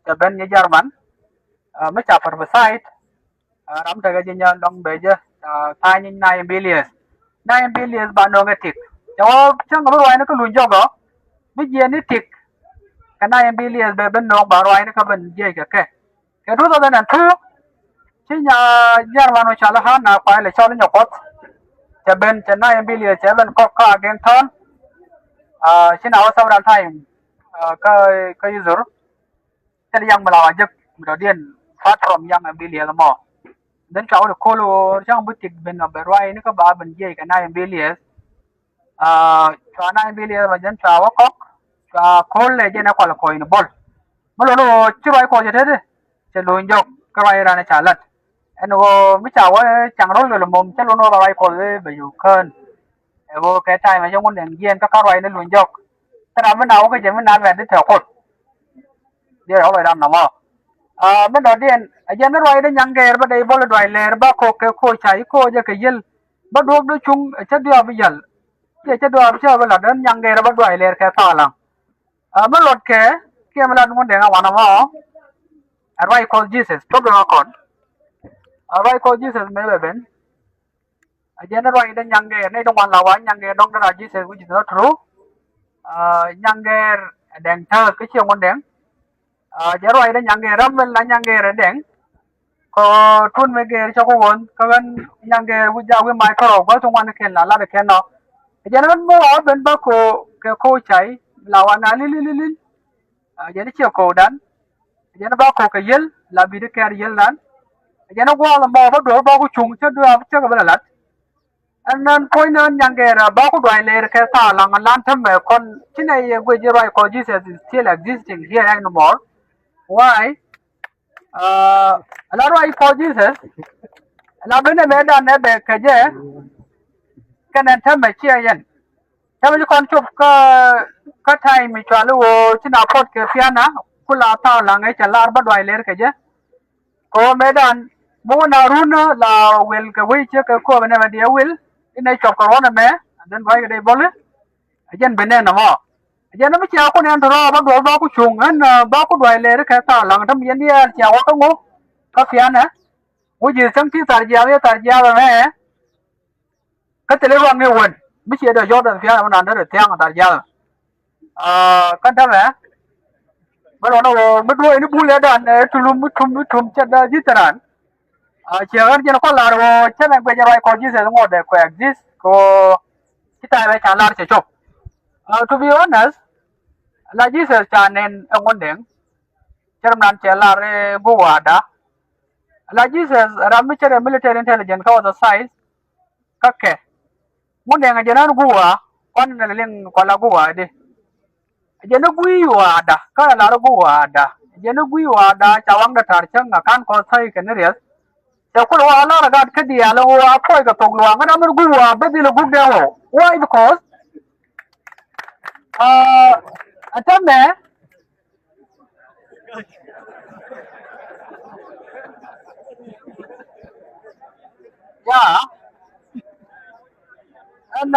cɛ ben nyi Jarman. Mi ca prophesied ram tekɛ ji̱ nyal lɔŋ bɛ jɛ. Tha̱a̱ny nine billions. Nine billions ba nöŋɛ tik cɛ wä cäŋ bi ruacni kä luny jɔk ɔ. Mi jiɛn ni tik kɛ nine billions bɛ ben nöŋ ba ruacni kä ben jiɛc kɛ kɛ. Kɛ two thousand and two ci nya Jarman wä cɔal i̱ Hana kuay lɛ cɔl i̱ Nyakuɔth. Cɛ ben cɛ nine billions cɛ ben kɔk kä again tɔn. Ci na wä several time kä kä Israel. Thil yaŋ mi la wa jek mi dɔ̱diɛn apart from yaŋ billions mɔ. Then cua wä di kol wä cäŋ bi tik ben ɔ bɛ ruacni kä ba ben jiɛc kɛ nine billions. Cua naŋ bi liɛth ba jɛn cua wä kɔk, cua ko̱l lɛ jɛn ɛ kual kɔc ni bol. Mi lon ɣöö ci ruac kɔc cɛ tetdɛ, cɛ luny jɔk kä ruac ran ca lat. Ɛn ɣöö mi ca wä caŋ rol lol mom cä lon ɣöö ba ruac kɔc bɛ yuk kään. Ɛ ɣöö kɛ ta̱a̱ mɛ cä ŋun ɛn jiɛɛn kä kä ruac ni luny jɔk. Thil ram mi na wä kä jɛ mi na mɛt di tɛ kol. Diɛ yɔk lɔcdan nɔmɔ. Mi dɔ̱diɛn ɛ jɛn ni ruac di nyaŋ gɛɛr bä dee bol duac lɛɛr bä kok kɛ koc ca i̱ koc jɛ kɛ yiel. Bä duɔ̱ɔ̱p di cuŋ cä diɔp i̱ yäl. Cɛ cä diɔp cä bä lat den nyaŋ gɛɛr bä duac lɛɛr kɛ thaalaŋ. Mi lot kɛ kiɛ mi lat ŋun dee ŋa wanɛ mɔ. Ɛ ruac kɔth Jesus cop di ŋa kɔn. Ɛ ruac kɔth Jesus mëë bɛ ben. A jɛn ruac dee nyaŋ gɛɛr ni dee ŋuan la wa nyaŋ gɛɛr dɔŋ dee ra Jesus, which is not true. Nyaŋ gɛɛr dɛŋ täk kä ciɛ ŋun dɛŋ. Jɛ ruac dee nyaŋ gɛɛr ram mi la nyaŋ gɛɛr dɛŋ. Kɔ tun mi gɛɛr cɛ ku ɣɔn kä ɣän nyaŋ gɛɛr wi̱c jaak wi̱c mac kärɔw gua̱th ti ŋuan kɛn la lat kɛn nɔ. A jɛn ɣän mi wa ben bä ko kɛ ko cay la wa na lil lil lil. Jɛn ciɛ kowdan. Jɛn ba kok kɛ yiel la bit kɛɛr yiel dan. Jɛn gua̱a̱th mɔ ba duɔ̱ɔ̱r ba ku cuŋ cä duɔ̱ɔ̱r cä kɛ bä la lat. Ɛn nɛn puɔ̱ny nɛn nyaŋ gɛɛr ba ku duac lɛɛr kɛ thaalaŋ lan tämɛ kɔn ci nɛ yɛ guic ji̱ ruac kɔ Jesus is still existing here anymore. Why? Ala ruac kɔ Jesus. Ala bi nɛ mɛ dan nɛ bɛ kɛ jɛ. Kɛnɛ tämɛ ciɛ yɛn. Cä mi ci kɔn cop kä kä ta̱a̱ mi cuali ɣöö ci na puɔt kɛ piana ku la thaw laŋ ëë cɛ lar bä duay lɛr kɛ jɛ. Kɛ ɣöö mëëdan mi wä na run la wil kɛ wec ciek kɛ kööbä nɛmɛ diɛ wil inɛ cuɔp kɛ ruɔ̱n ɛmɛ. And then duay kɛ dee boli. Ɛ jɛn ben nɛn nɔmɔ. Ɛ jɛn mi cia kun ɛn tɔrɔ bä duɔl bä ku cuŋ ɛn bä ku duay lɛr kɛ thaw laŋ täm yɛn diɛɛr cia wä kä ŋu kä pianɛ. Wec ji̱ thäŋ ti thar jiath i̱ thar jiath ɛmɛ. Kä thilɛ ruaŋ ni wän mi ciɛ dee Jordan thia̱a̱ŋ mi nan derɛ thia̱a̱ŋ thar jiath. Kä tämɛ bä lɔn ɛ wä mi duɔ̱ɔ̱c ni bul ɛ dan ɛ tulum mi tum mi tum cɛ dee ji̱ thɛran. Ciɛ ɣän jɛn kɔ lar wä cɛ mɛ guic ruac kɔ Jesus ŋuɔt dee kɔ exist kɔ ci ta̱a̱ bɛ ca lar cɛ cop. To be honest, la Jesus ca nen ɛ ŋun dɛŋ. Cɛ ram nan cɛ lar ɛ guwaada. La Jesus ram mi cɛ rɛ military intelligence kä wä the size. Kä kɛ ŋun dɛŋ a jɛn an guwa kɔn in a liŋ kɔla guwa di. A jɛn a gui waada kä a lar guwa da a jɛn a gui waada ca waŋ da tar cäŋ a kan kɔ thäi kɛ ni riɛth. Cɛ kul wa lar a gat kä diaal a wa puɔc kɛ thok luaŋ ŋän a min guwa bä dhil a guk dɛŋ wä. Why? Because a tämɛ Ya. Ɛn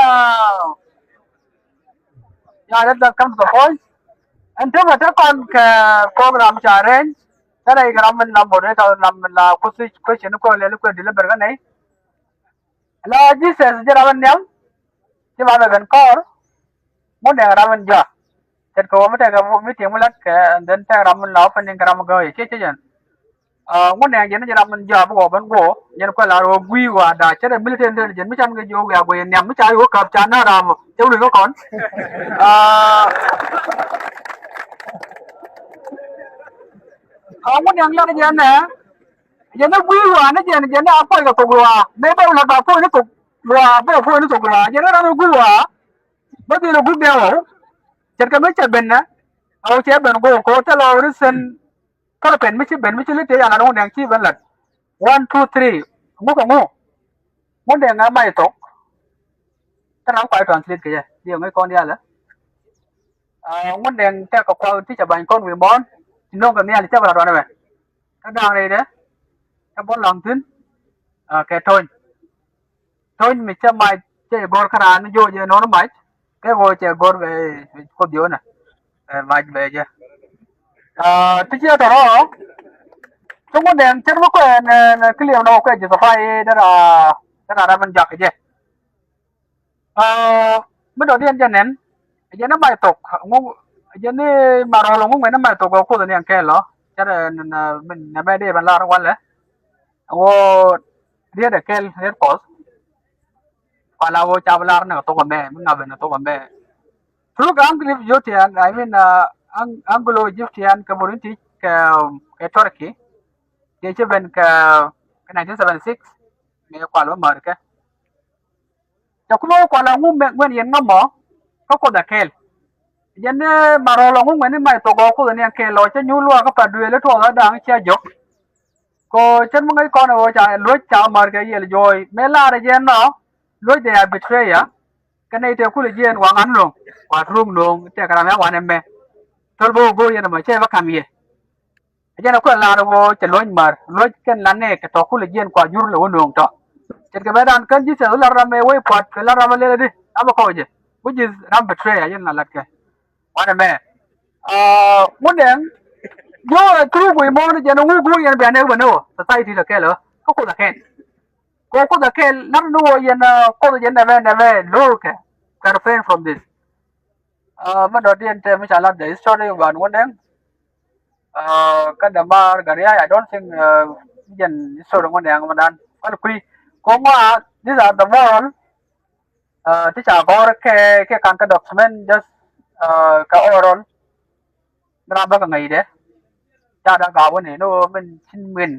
ya, let us come to the point. Ɛn tämɛ te kɔn kɛ program ca arrange. Tɛrɛ ikɛ ram min la moderator ram min la kuthi question kuɛ lɛli kuɛ deliver kä nɛy. La Jesus ji̱ ram in nhiam. Ci ba bɛ ben kɔɔr. Ŋun dɛŋ ram in jɔak. Tet kɛ wä mi tekɛ meeting mi lat kɛ and then tekɛ ram in la opening kɛ ram in gɔɔyɛ ciɛ ciɛ jɛn. Ŋun dɛŋ jɛn ji̱ ram in jɔak bi wä ben guɔ jɛn kuɛ la rɔ gui̱i̱ wa da cɛ dɛ military intelligence mi can kɛ ji̱ wä wiak guɔ yɛ nhiam mi ca yo̱ käp ca na ram cɛ wuli kɛ kɔn. Ŋun dɛŋ lat jɛn nɛ. Jɛn ni gui̱i̱ wa ni jɛn jɛn ni a puɔc kɛ thok luaa mëë bɛ wä lat ba puɔc ni thok luaa bɛ puɔc ni thok luaa jɛn ni ran ni gui̱i̱ wa. Bä dhil a gui̱i̱ bɛ wä. Cɛt kɛ mi cɛ ben nɛ a wä cɛ ben go̱o̱k kɛ wä thilɛ wä ri sen. Kärɛ pɛn mi ci ben mi ci li tëë a lat ŋun dɛŋ ci ben lat. One, two, three. Ŋuk kɛ ŋu. Ŋun dɛŋ a mac thok. Kä ram kuay translate kɛ jɛ diɛ ŋuec kɔn dialɛ. Ŋun dɛŋ tɛk kɛ kuak ti cɛ bany kɔn wi̱i̱ mɔn. Ti no̱o̱ŋ kɛ nhial cɛ bɛ lat ruan ɛmɛ. Kä da̱a̱ŋ rɛydɛ cä bä la̱ŋ thi̱n. Kɛ to̱ny to̱ny mi cä mac cä jɛ gɔ̱r kä raan ni jo̱o̱c jɛ nɔn mac. Kɛ ɣöö cɛ gɔ̱r bɛ kuoth yonɛ. Mac bɛ jɛ ti ciɛ tɔrɔ. Ti ŋun dɛŋ cär mi kuɛ nɛ kiliɛm nɔ kuɛ jɛ thɔpai dera dera rɛm in jak jɛ. Mi dɔ̱diɛn jɛ nɛn jɛ ni mac thok ŋu jɛ ni marɔl ŋu ŋuɛn ni mac thok ɛ kuoth ni ɛn kɛɛl ɔ. Cɛ nɛ mɛ dee bɛ lar walɛ. Ŋu riet ɛ kɛl riet kɔth. Kɔla ɣöö ca bi lar ni kɛ thok ɛmɛ mi ŋa̱p ɛn kɛ thok ɛmɛ. Through Anglo Egyptian, I mean Anglo Egyptian kɛ British kɛ kɛ Turkey. Kɛ ci ben kɛ kɛ nineteen seventy six. Mëë kual bä mär kɛ. Cɛ kulɛ wä kual a ŋu ŋuɛn yɛn ŋa mɔ kä Kuoth ɛ kɛl. Jɛn ni marɔl ɔ ŋu ŋuɛn ni mac thok ɔ Kuoth ni ɛn kɛl ɔ cɛ nyuur luaak kä pa duëël i̱ tuɔɔth ɛ da̱ŋ cia jɔk. Ko cɛn mi ŋäc kɔn ɛ ɣöö ca luɔ̱c ca mär kɛ yiɛl juɔ̱ɔ̱c mëë laarɛ jɛ ɛnɔ luɔ̱c dee a betrayer. Kɛ nɛy tëë kulɛ jiɛɛn waŋ an lo̱ŋ wa turuŋ no̱o̱ŋ tëë kɛ ram ya wanɛ mɛ. Thöl bä wä go̱o̱r yɛn ɛmɔ cɛ bä ka̱m yɛ. Ɛ jɛn ɛ kulɛ laar ɛ ɣöö cɛ luɔ̱c mär luɔ̱c kɛn la nɛɛk kɛ tɔ̱ kulɛ jiɛɛn kua jur lɛ wä no̱o̱ŋ tɔ̱. Ce̱tkɛ bɛ dan kän Jesus lar ram ɛ wec pua̱t kɛ lar ram ɛ lɛl ɛ di ram ɛ kɔw jɛ. Which is ram betrayer ɛ jɛn la latkɛ. Wanɛ mɛ. Ŋun dɛŋ. Jɔwɛ through guiy mɔni jɛn ŋu guur yɛn bia nɛk bä ni wä society lɛ kɛl ɔ kä Kuoth ɛ kɛl. Ko Kuoth ɛ kɛl lat ni wä yɛn Kuoth jɛn nɛ bɛ nɛ bɛ lo̱o̱kɛ. Can refrain from this. Mɛ dɔ̱diɛn tɛ mi ca lat the history ban ŋun dɛŋ. Kä dɛ mar gariay I don't think jɛn history ŋun dɛŋ mɛ dan kal kui̱. Ko ŋua these are the moral. Ti ca gɔ̱r kɛ kɛ kan kä document just kɛ oral. Mi ram bä kɛ ŋäcdɛ ca da ga̱a̱ wä ni ni ɣöö min cin min.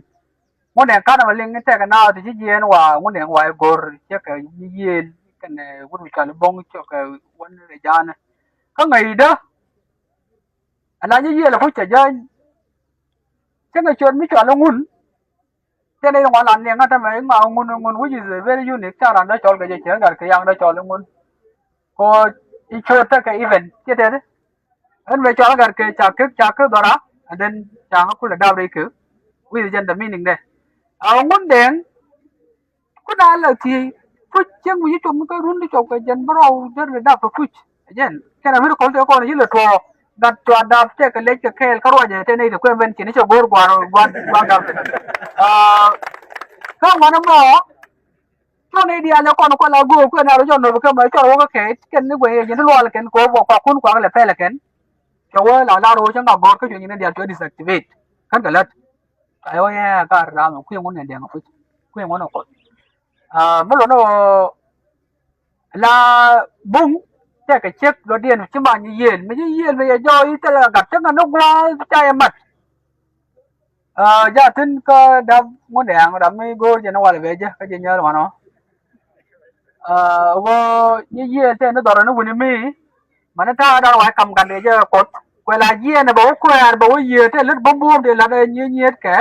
Ŋun nɛŋ kanɛ mɛ liŋ tɛkɛ naath ti ci jiɛɛn wa ŋun nɛŋ wa i̱ go̱r cɛ kɛ nyi yiëël kɛnɛ wut mi cɔal i̱ bo̱ŋ cɛ kɛ wän rɛ ja̱a̱nɛ. Kä ŋäcdä ala nyi yiëël ɛ puc cɛ jäny. Cä ŋɛ ciöt mi cɔal i̱ ŋun. Tëë nɛy ti ŋuan lan niɛŋ ŋa̱t tämɛ i̱ ŋa̱ ŋun ŋun which is a very unique. Ca ran dee cɔl kɛ jɛ cɛ gat kɛ yaŋ dee cɔl i̱ ŋun. Ko i̱ cööt tekɛ even ciɛ tɛt. Ɣän mëë cɔl gat kɛ ca kek ca kek dhɔra. And then ca ŋä kulɛ dap rɛy kek. Which is jɛn the meaning dɛ. A ŋun dɛŋ. Ku na lɛ thiec puc cieŋ mi ci com kä run ti cɔp kɛ jɛn bä rɔw derɛ dap kɛ puc. Jɛn kɛn a mi ri kɔl tëë kɔn ci lɛ tuɔɔ. Gat cua dap tɛk kɛ lec kɛ kɛɛl kä ruacɛ tɛ nɛy ti kuɛn ben cin i̱ cɛ go̱o̱r gua̱a̱r gua̱a̱r gua̱a̱r dap. Kä ŋuan ɛmɔ. Cua nɛy diaal ɛ kɔn kuɛ la go̱o̱r kuɛn a rɔ jɔn nɔp kɛ mɛ cua rɔ wä kä kɛɛt kɛn ni guɛ yɛ jin ti lual kɛn kɛ wä bua kua kun kuaŋ lɛ pɛl kɛn. Cɛ wä la la rɔ wä cä ŋa gɔ̱r kä cuɛ nyin in diaal cua disactivate kɛn kɛ lät. Ka yɛ wä yɛ ka ram kui̱ ŋun nɛ diaŋ puc kui̱ ŋun ɛ kɔth. Mi luɔt ni ɣöö la buŋ tɛkɛ ciek dɔ̱diɛn ci ma nyi yiëël mi ci yiëël mi yɛ jɔɔc i̱ thilɛ gat cäŋɛ ni gua̱a̱th ca yɛ mat. Jaathin kä dap ŋun dɛ̈ɛ̈ŋ ram mi go̱o̱r jɛ ni walɛ bɛ jɛ kä jɛ nyääl wanɔ. Ɣöö nyi yiëël tɛn ni dhɔrɔ ni wuni mi mani ta̱a̱ dan wa̱i̱ kam gat dee jɛ kuɔth kuɛ la jiɛɛn bɛ wä kuɛɛr bɛ wä yiëë tɛn lät bä buɔ̱m dee lat ɛ nyi nyiet kɛ.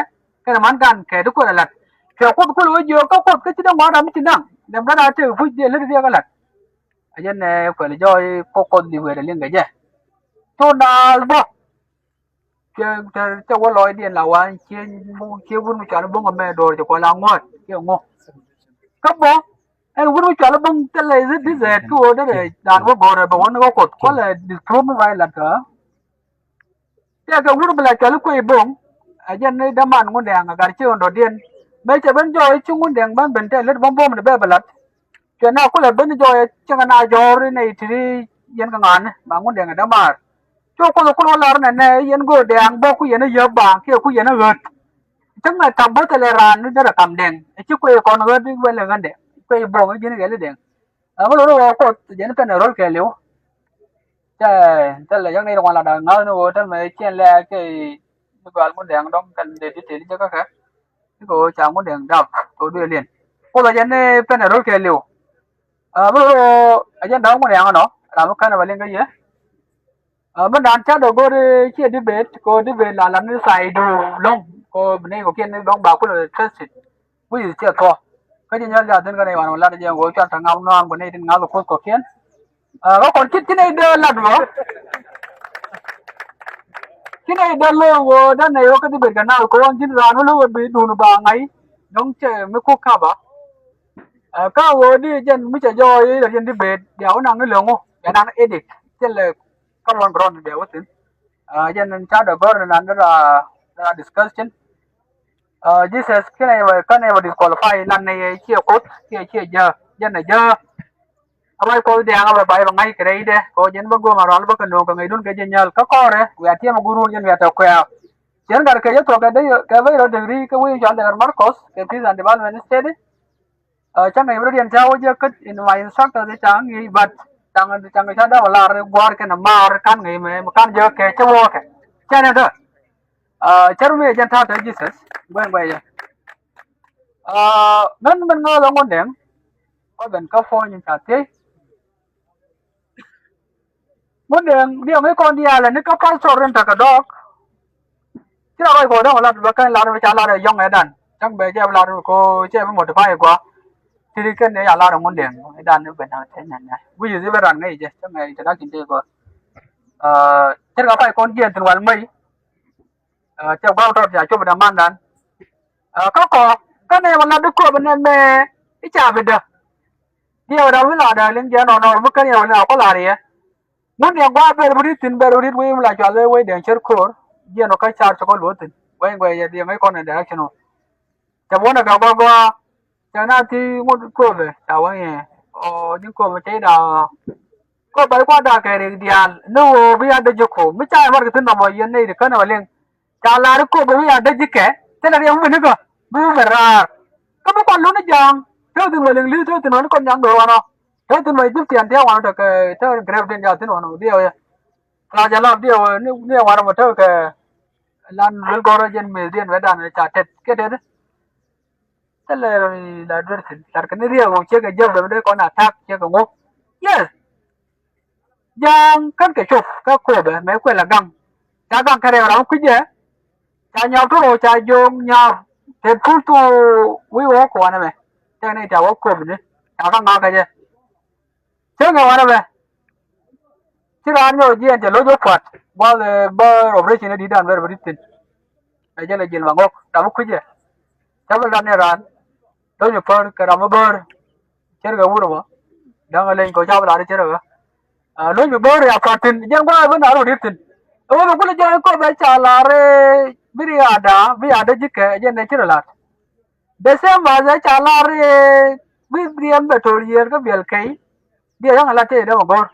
Kɛnɛ man gan kɛ ti kuɛl a lat. Cuɛ kuoth kul wee jiök kä kuoth kä ci dee ŋuan ram mi ci naŋ. Dɛm gat a tëë puc dee lät diɛk a lat. A jɛn ɛ kuɛl jɔɔc kɔ kuoth li wee dee liŋ kɛ jɛ. Thon daal bä. Cuɛ tɛ cɛ wä lɔɔcdiɛn la wan cie cie wur mi cual bo̱ŋ ɛmɛ do̱r ci kuɔl a ŋuɔ̱t ciɛ ŋu. Kä bä ɛn wur mi cual bo̱ŋ thilɛ i̱ dhi̱th ɛ tuɔɔk derɛ dan wä go̱rɛ bɛ wä ni wä kuoth kuɔlɛ disprove mi ba ilat kä. Tëëkɛ wut bi la cɔl i̱ kuec bo̱ŋ. Ɛ jɛn ni däman ŋun dɛ̈ɛ̈ŋ a gat ci ɣän dɔ̱diɛn. Mëë cɛ ben jɔɔc i̱ ci ŋun dɛ̈ɛ̈ŋ ben ben tɛl lät bäm buɔ̱m ni bɛɛ bi la̱t. Cuɛ na kulɛ ben jɔɔc ɛ cieŋɛ na jɔ̱ɔ̱r inɛ i̱ ti̱ti̱ yɛn kɛ ŋa̱a̱ni ma ŋun dɛ̈ɛ̈ŋ ɛ dämaar. Cu kuoth kul wä lar nɛnɛ i̱ yɛn göök dɛ̈ɛ̈ŋ bä ku yɛn ɛ yäp baaŋ kiɛ ku yɛn ɛ ɣät. Cäŋ ɛ kam bä thilɛ raan ni derɛ kam dɛ̈ŋ ɛ ci kuec kɔn ɣät i̱ wɛl ɛ ɣän dɛ kuec bo̱ŋ i̱ ji̱n kɛl i̱ dɛ̈ŋ. Ɛ ɣöö lo̱r ɛ ɣöö kuoth jɛn pɛn ɛ ro̱l kɛɛliw. Cɛ thilɛ yäŋ ni ri ŋuan la da̱ŋ ŋa̱th ni ɣöö tämɛ ciɛn lɛ kɛ ni gɔal ŋun dɛŋ dɔ̱ŋ kɛn dee detail jɛ kä kɛ. Ni kɛ ɣöö ca ŋun dɛŋ dap kɛ ɣöö duëël yɛn. Kuoth a jɛn ni pɛn ɛ ro̱l kɛ liw. Ɛ mi ɣöö a jɛn da̱ŋ ŋun dɛŋ ɛnɔ ram mi kän ɛ bɛ liŋ kä yɛ. Ɛ mi naan ca dee go̱r ciɛ debate kɛ ɣöö debate la lat ni side du lo̱ŋ kɛ ɣöö bi nɛy kɔ̱kiɛn ni dɔ̱ŋ ba kulɛ tested. Wi̱i̱ ciɛ thuɔ̱k. Kä ji̱ nyɔl jaathin kä nɛy wan wä lat jɛ ŋo̱o̱ cual te ŋam nɔan kɛ nɛy tin ŋa̱th kuoth kɔ̱kiɛn. Kä kɔn cit ci nɛy dee lat wä. Ci nɛy dee lo̱o̱ wä dee nɛy wä kä debate kɛ naath kɛ ɣän ji̱n raan wä lo̱o̱ wä bi duun ba ŋa̱c. Dɔ̱ŋ cɛ mi kuk kaba. Kä wä di jɛn mi cɛ jɔɔc i̱ rɛt yɛn debate bia wä naŋ ni löŋ wä bia naŋ edit. Cɛ lɛ kä luɔn ground bia wä thin. Jɛn ca dee gɔ̱r ni nan dee ra discussion. Jesus kinɛ bɛ känɛ bɛ disqualify lan ni ciɛ kuoth kiɛ ciɛ jää jɛn ɛ jää. A ruac kuɔth diaŋ a bɛ bay bɛ ŋa̱c kɛ rɛydɛ kɛ ɣöö jɛn bä go̱o̱m a rual bä kɛ no̱o̱ŋ kɛ ŋäcdun kɛ jɛ nyäl kä kɔrɛ wiaa tiɛm a guruun jɛn wiaa tɛ kuɛ̈ɛ̈. Cien gat kɛ jɛ thuɔ̱k kɛ bä rɔ degri kä wi̱i̱ cɔal dɛr Marcos kɛ peace and development study. Cä ŋäc bä rɔ diɛn ca wä jɛ kät in my instructor di ca ŋäc but caŋ caŋ ca dap a lar gua̱a̱r kɛn a maar kan ŋäc mɛ kan jɛ kɛ cä wä kɛ cɛn in dä. Cär mi jɛn ta̱a̱ te Jesus guɛn guɛyɛ. Mɛn mɛn ŋa̱th a ŋun dɛŋ Bä ben kä puɔ̱ny in ca thiec. Ŋun Deŋ diɛw ŋäc kɔn diaalɛ ni kä pastor in tekɛ dɔɔk. Ci la ruac kɔn dɔ̱ŋ lat bä kɛn lat bä ca lat ɛ yɔ̱ŋ ɛ dan. Cäŋ bɛ jɛ lat bä ko cɛ bä modify ɛ gɔaa. Ti ri kɛn ɛ ca lat ɛ Ŋun Deŋ ɛ dan ni ben ɛ tɛn nɛ nɛ. Wi̱c i̱ bä ran ŋäc jɛ cäŋ ɛ introduction ti gɔaa. Cɛ kɛ pay kɔn jiɛn thin wal mäc. Cɛ gua̱a̱k tɔt ca cop ɛ dämandan. Kä kɔ kä nɛ wä lat di köp ɛ nɛ mɛ i̱ ca bi dä. Diɛw ɛ ram wi̱n la däk liŋ jɛ nɔnɔ mi kä nɛ wä nɛ a kɔ lar yɛ. Ŋun yɛ gua̱a̱ ber bi rit thi̱n ber bi rit wec mi la cual wec wec Deŋ Cär Ko̱o̱r. Jiɛn ɔ kä car cɛ kɔ luɔth thi̱n wec guɛc yɛ diɛŋ ŋäc kɔn in direction ɔ. Cɛ bi wä nɛ kɛ gɔaa gɔaa. Cɛ na thi ŋut kööbɛ ca wä yɛ ɔ ji̱n kööbɛ cɛ ida. Kööbɛ kuat dak kɛ rik diaal ni ɣöö bi a dee ji̱ ko̱o̱m mi ca yɛ mat kɛ thi̱n nɔmɔ yɛn nɛy ti känɛ wä liŋ. Ca lar i̱ kööbɛ wi̱i̱ a dee ji̱ kɛ thilɛ riɛm mi ni gä bi bi bɛ raar. Kä bi kuan luni ja̱a̱ŋ tëë thi̱n wä liŋ li̱th tëë thi̱n wä ni kɔn nyaŋ do̱r wanɔ. Tëë thi̱n wä Egyptian tia̱a̱ wanɔ tekɛ tëë grep diɛn ja̱a̱ thi̱n wanɔ diɛw yɛ. Kɛ la jɛ lap diɛw ni ni ɛ wanɔ mɔ tëë kɛ lan luel gɔrä jɛn mëëthdiɛn wɛ dan ca tet kɛ tet. Thilɛ la duer thi̱n lat kɛ ni riɛk ɣöö ciek kɛ jɛp dee kɔn attack ciek kɛ ŋu. Yes. Ja̱a̱ŋ kän kɛ cop kä kööbɛ mɛ kuɛl a gaŋ. Ca gaŋ kɛ rɛw ram kui̱cɛ. Ca nyɔp ti rɔ ca jo̱o̱ŋ nyɔp tet pul tu wi̱i̱ wä kuɔnɛ mɛ. Tɛk ni ca wä kööbni ca kä ŋa̱k kɛ jɛ. Cäŋ ɛ wanɛ mɛ. Ci raan nyɔk jiɛɛn cɛ lo̱c wä pua̱t gua̱th ɛ bä operation ɛ di̱t dan bɛ rɛ bä di̱t thi̱n. Ɛ jɛn ɛ jil ma ŋɔk dam mi kui̱cɛ. Ca bä lat ni raan lo̱c mi pär kɛ ram mi bär. Cär kɛ wur mɔ da̱ŋ ɛ leny kɔ ca bä lat cär kɛ. Lo̱c mi bär ya pua̱t thi̱n jɛn gua̱a̱th ɛ bä na rɔ di̱t thi̱n. Ɛ wä mi kulɛ jɛn kɔ bɛ ca lar bi riaada bi riaada ji̱ kɛ ɛ jɛn ɛ ci rɛ lat. The same as ɛ ca lar i̱ bi riɛm bɛ to̱r yiëër kä biɛl kɛy. Biɛ yäŋ ala tëë dee mɛ go̱r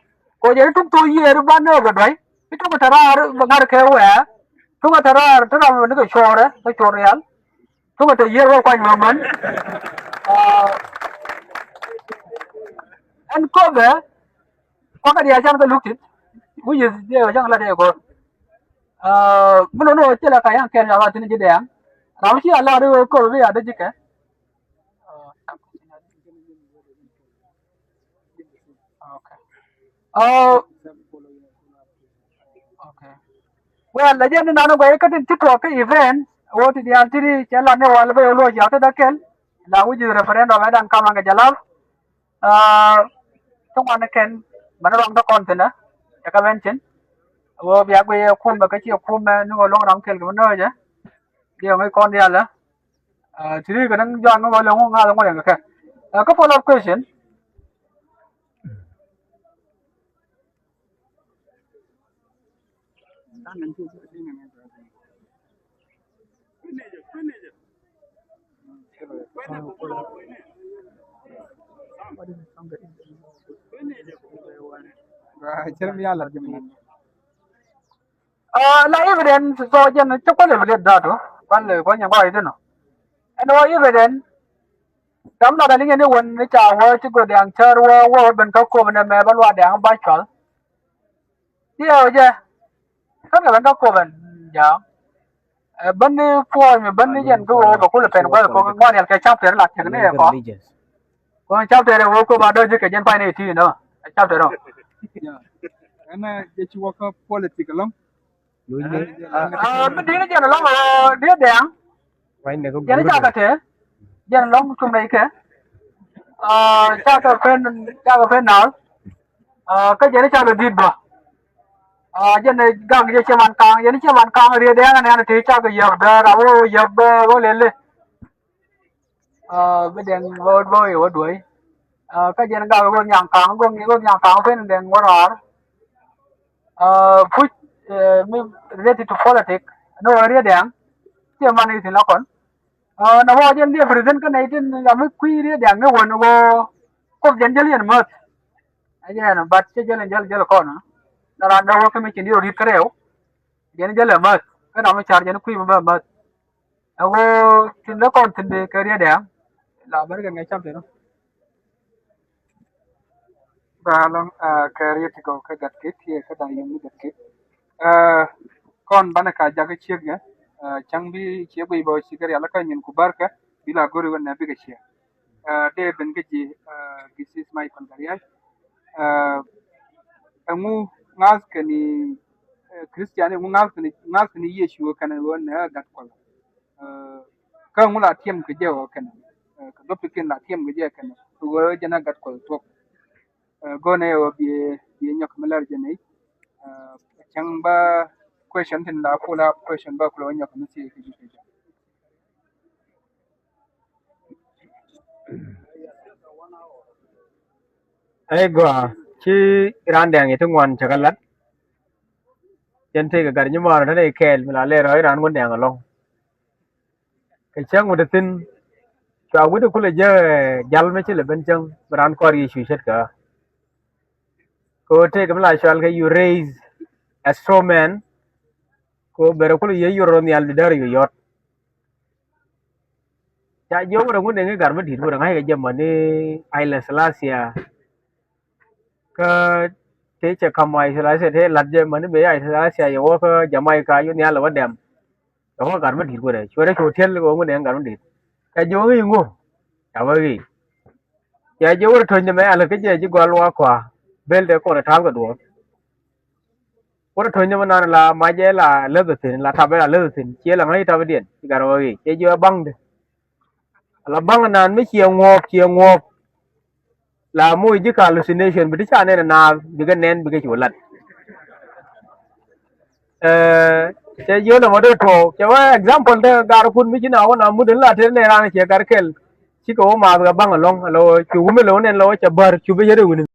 kɛ jɛ ni tuk thok yiëër ban ni ɣä bɛ duay. I̱ tuk ɛ te raar bɛ ŋa̱r kɛ wɛɛ. Tuk ɛ te raar te ram ni kɛ cuɔɔrɛ kɛ cuɔɔr rial. Tuk ɛ te yiëër wä kuany mɛ män. Ɛn köpɛ kuakä diaal can kä luk tin. Wi̱c yeth diɛ wä cäŋ la diɛ kor. Mi nɔnɔ cɛ la ka yaŋ kɛn yaŋ a thin ji̱ dɛɛŋ. Ram ci a lar i̱ wä köpɛ bi a dee ji̱ kɛ. Okay. Well, la jɛ ni nan guay kä tin ti tuɔk kä event wä ti diaal ti ri cɛ la ni wal bä yɛ luɔ jiak ti dä kɛl. La wi̱c referendum ɛ dan kam an kɛ jalab. Ti ŋuan ni kɛn mɛn ruaŋ ti kɔn thinɛ. Cɛ kä ben cin. Wä bia guay ɛ kum bɛ kä ci ɛ kum mɛ ni wä luɔŋ ram kɛl kɛ mɛ nööjɛ. Diɛ ŋäc kɔn diaal ɛ. Ti ri kɛ ni jɔan ŋä wä lɛ ŋu ŋa̱th ŋuɔ̱t yɛn kɛ kɛ. Kä follow up question. Cɛ mi yala jɛ mi. La evidence sɔ jɛn cä kual evidence datu kual kual nyɛ gɔɔy thin ɔ. Ɛn ɔ evidence. Dam na dani ŋɛn iwän ni ca wä ci go̱ diaŋ cär wä wä ben kä kop nɛ mɛ bä luaak diaŋ ba cual. Diɛ wä jɛ. Kä kɛ ben kä kop ɛn jaam. Ɛ ben ni puɔ̱ny mi ben ni jɛn kä wä bɛ kulɛ pɛn gua̱th kop ŋuan yɛl kɛ chapter la tɛk ni ɛ kɔ. Kɔn chapter ɛ wä kop a dɔ̱ ji̱ kɛ jɛn pay ni ti nɔ. Ɛ chapter nɔ. Ɛn ɛ jɛ ci wä kä politik ɛlɔ̱ŋ. Mi di̱t ni jɛn ɛlɔ̱ŋ ɛ diɛ diaŋ. Jɛn cakɛ te jɛn ɛlɔ̱ŋ cum rɛy kɛ. Cakɛ pen cakɛ pen naath. Kä jɛn cakɛ di̱t bä. Jɛn gak jɛ cɛ man kaŋ jɛn cɛ man kaŋ riet dɛŋ ɛn ɛn ti cakɛ yɛp bɛ ram wä yɛp bä wä lɛl. Bi dɛŋ bä bä wä duɔ̱i. Kä jɛn gak go̱o̱k nyaŋ ka̱a̱ŋ go̱o̱k nyaŋ ka̱a̱ŋ pen dɛŋ wä raar. Puc mi related to politic ni wä riet dɛŋ. Ciɛ man i̱ thin la kɔn. Na wä jɛn diɛ president kä nɛy tin ya mi kui̱ riet dɛŋ ni wän wä kop jɛn jäl yɛn mäth. Ɛ jɛn but cɛ jäl in jäl jäl kɔn. Na ran dee wä kä mi cin diɛ wä riet kä rɛw. Jɛn jäl ɛ mäth kä na mi car jɛn kui̱ mi bä mäth. Ɛ ɣöö tin lä kɔn thi̱n dee kɛ riet dɛ̈ɛ̈ŋ. La bär kɛ ŋɛc cam thin ɔ. Ba lɔŋ kɛ riet ti gɔw kɛ gat kit yɛ kä da̱ŋ yum ni gat kit. Kɔn banɛ ka jakä ciek ɛ cäŋ bi ciek guic bä ci kɛ rial kä nyin ku bär kɛ bi la go̱ri wä nɛ bikɛ ciek. Dee ben kä ji̱, this is Michael Gariac. Ɛŋu ŋa̱th kɛn i̱ Christian, ɛŋu ŋa̱th kɛn i̱, ŋa̱th kɛn i̱ Yecu kɛn ɣöö nɛ Gat Kuɔth? Kä ɛŋu la tiɛm kɛ jɛ ɣöö kɛn kɛ duɔ̱p ti kin la tiɛm kɛ jɛ kɛn ɣöö jɛn ɛ Gat Kuɔth tuɔk? Go̱o̱nɛ ɣöö biɛ, biɛ nyɔk mi lär jɛ nɛy. Cäŋ ba question tin la pull up question ba kulɛ wä nyɔk mi thiee kɛ ji̱ kɛ jɛ. Ɛ gɔaa, ci raan dɛŋ i̱ ti ŋuan cä kɛ lat. Jɛn tëëkɛ gat nyimaarä te nɛy kɛɛl mi la lɛr ɔ i̱ raan ŋun dɛŋ ɛlɔ̱ŋ. Kɛ cäŋ mi te thi̱n cua wi̱cdɛ kulɛ jɛ jal mi ci lɛ ben cäŋ bi raan kɔr Yecu ce̱tkɛ ɣä. Kɛ ɣöö tëëkɛ mi la cual kɛ you raise a straw man. Kɛ ɣöö ber ɛ kulɛ yiëë yur rɔ nhial bi däär yu yɔt. Ca jiök wä rɛ ŋun dee ŋi̱ gar mi di̱t wä rɛ ŋa̱ckɛ jɛ mäni Haile Selassie. Kä tëë cɛ ka̱m Haile Selassie tëë la̱t jɛ mäni mëë Haile Selassie yɛ wä kä Jamaica yu nhial ɛ wä dɛm. Ɛ wä gar mi di̱t wä rɛ cuɛ rɛ cu tiɛl kɛ wä ŋun dee ŋi̱ gar mi di̱t. Ca jiök wä ŋi̱ ŋu? Ca wä ŋi̱. Ca jiök wä rɛ töny dɛ mɛ alä kä jɛ ji̱ gɔal wä kɔa bel dee kɔn ɛ ta̱l kɛ duɔ̱ɔ̱r. Wä rɛ töny dɛ mɛ nan la macɛ la läth ɛ thi̱n la tap ɛ la läth ɛ thi̱n ciɛ la ŋäc tap ɛ diɛn ci gar wä ŋi̱ cɛ jiök ɛ baŋdɛ. La baŋ nan mi ciɛ ŋuɔɔk ciɛ ŋuɔɔk. La moc ji̱ ka hallucination bi ti ca nɛn naath bikɛ nɛn bikɛ cu lat. Cɛ jiök nɔmɔ dee tuɔɔk cɛ wä example dee gar kun mi ci na wä na mut in la tet nɛ ran cɛ gar kɛl. Cikɛ wä maath kɛ baŋ ɛlɔ̱ŋ ɛlɔ cu wumi lɛ wä nɛn lɛ wä cɛ bär cu bi yet ɛ wuni.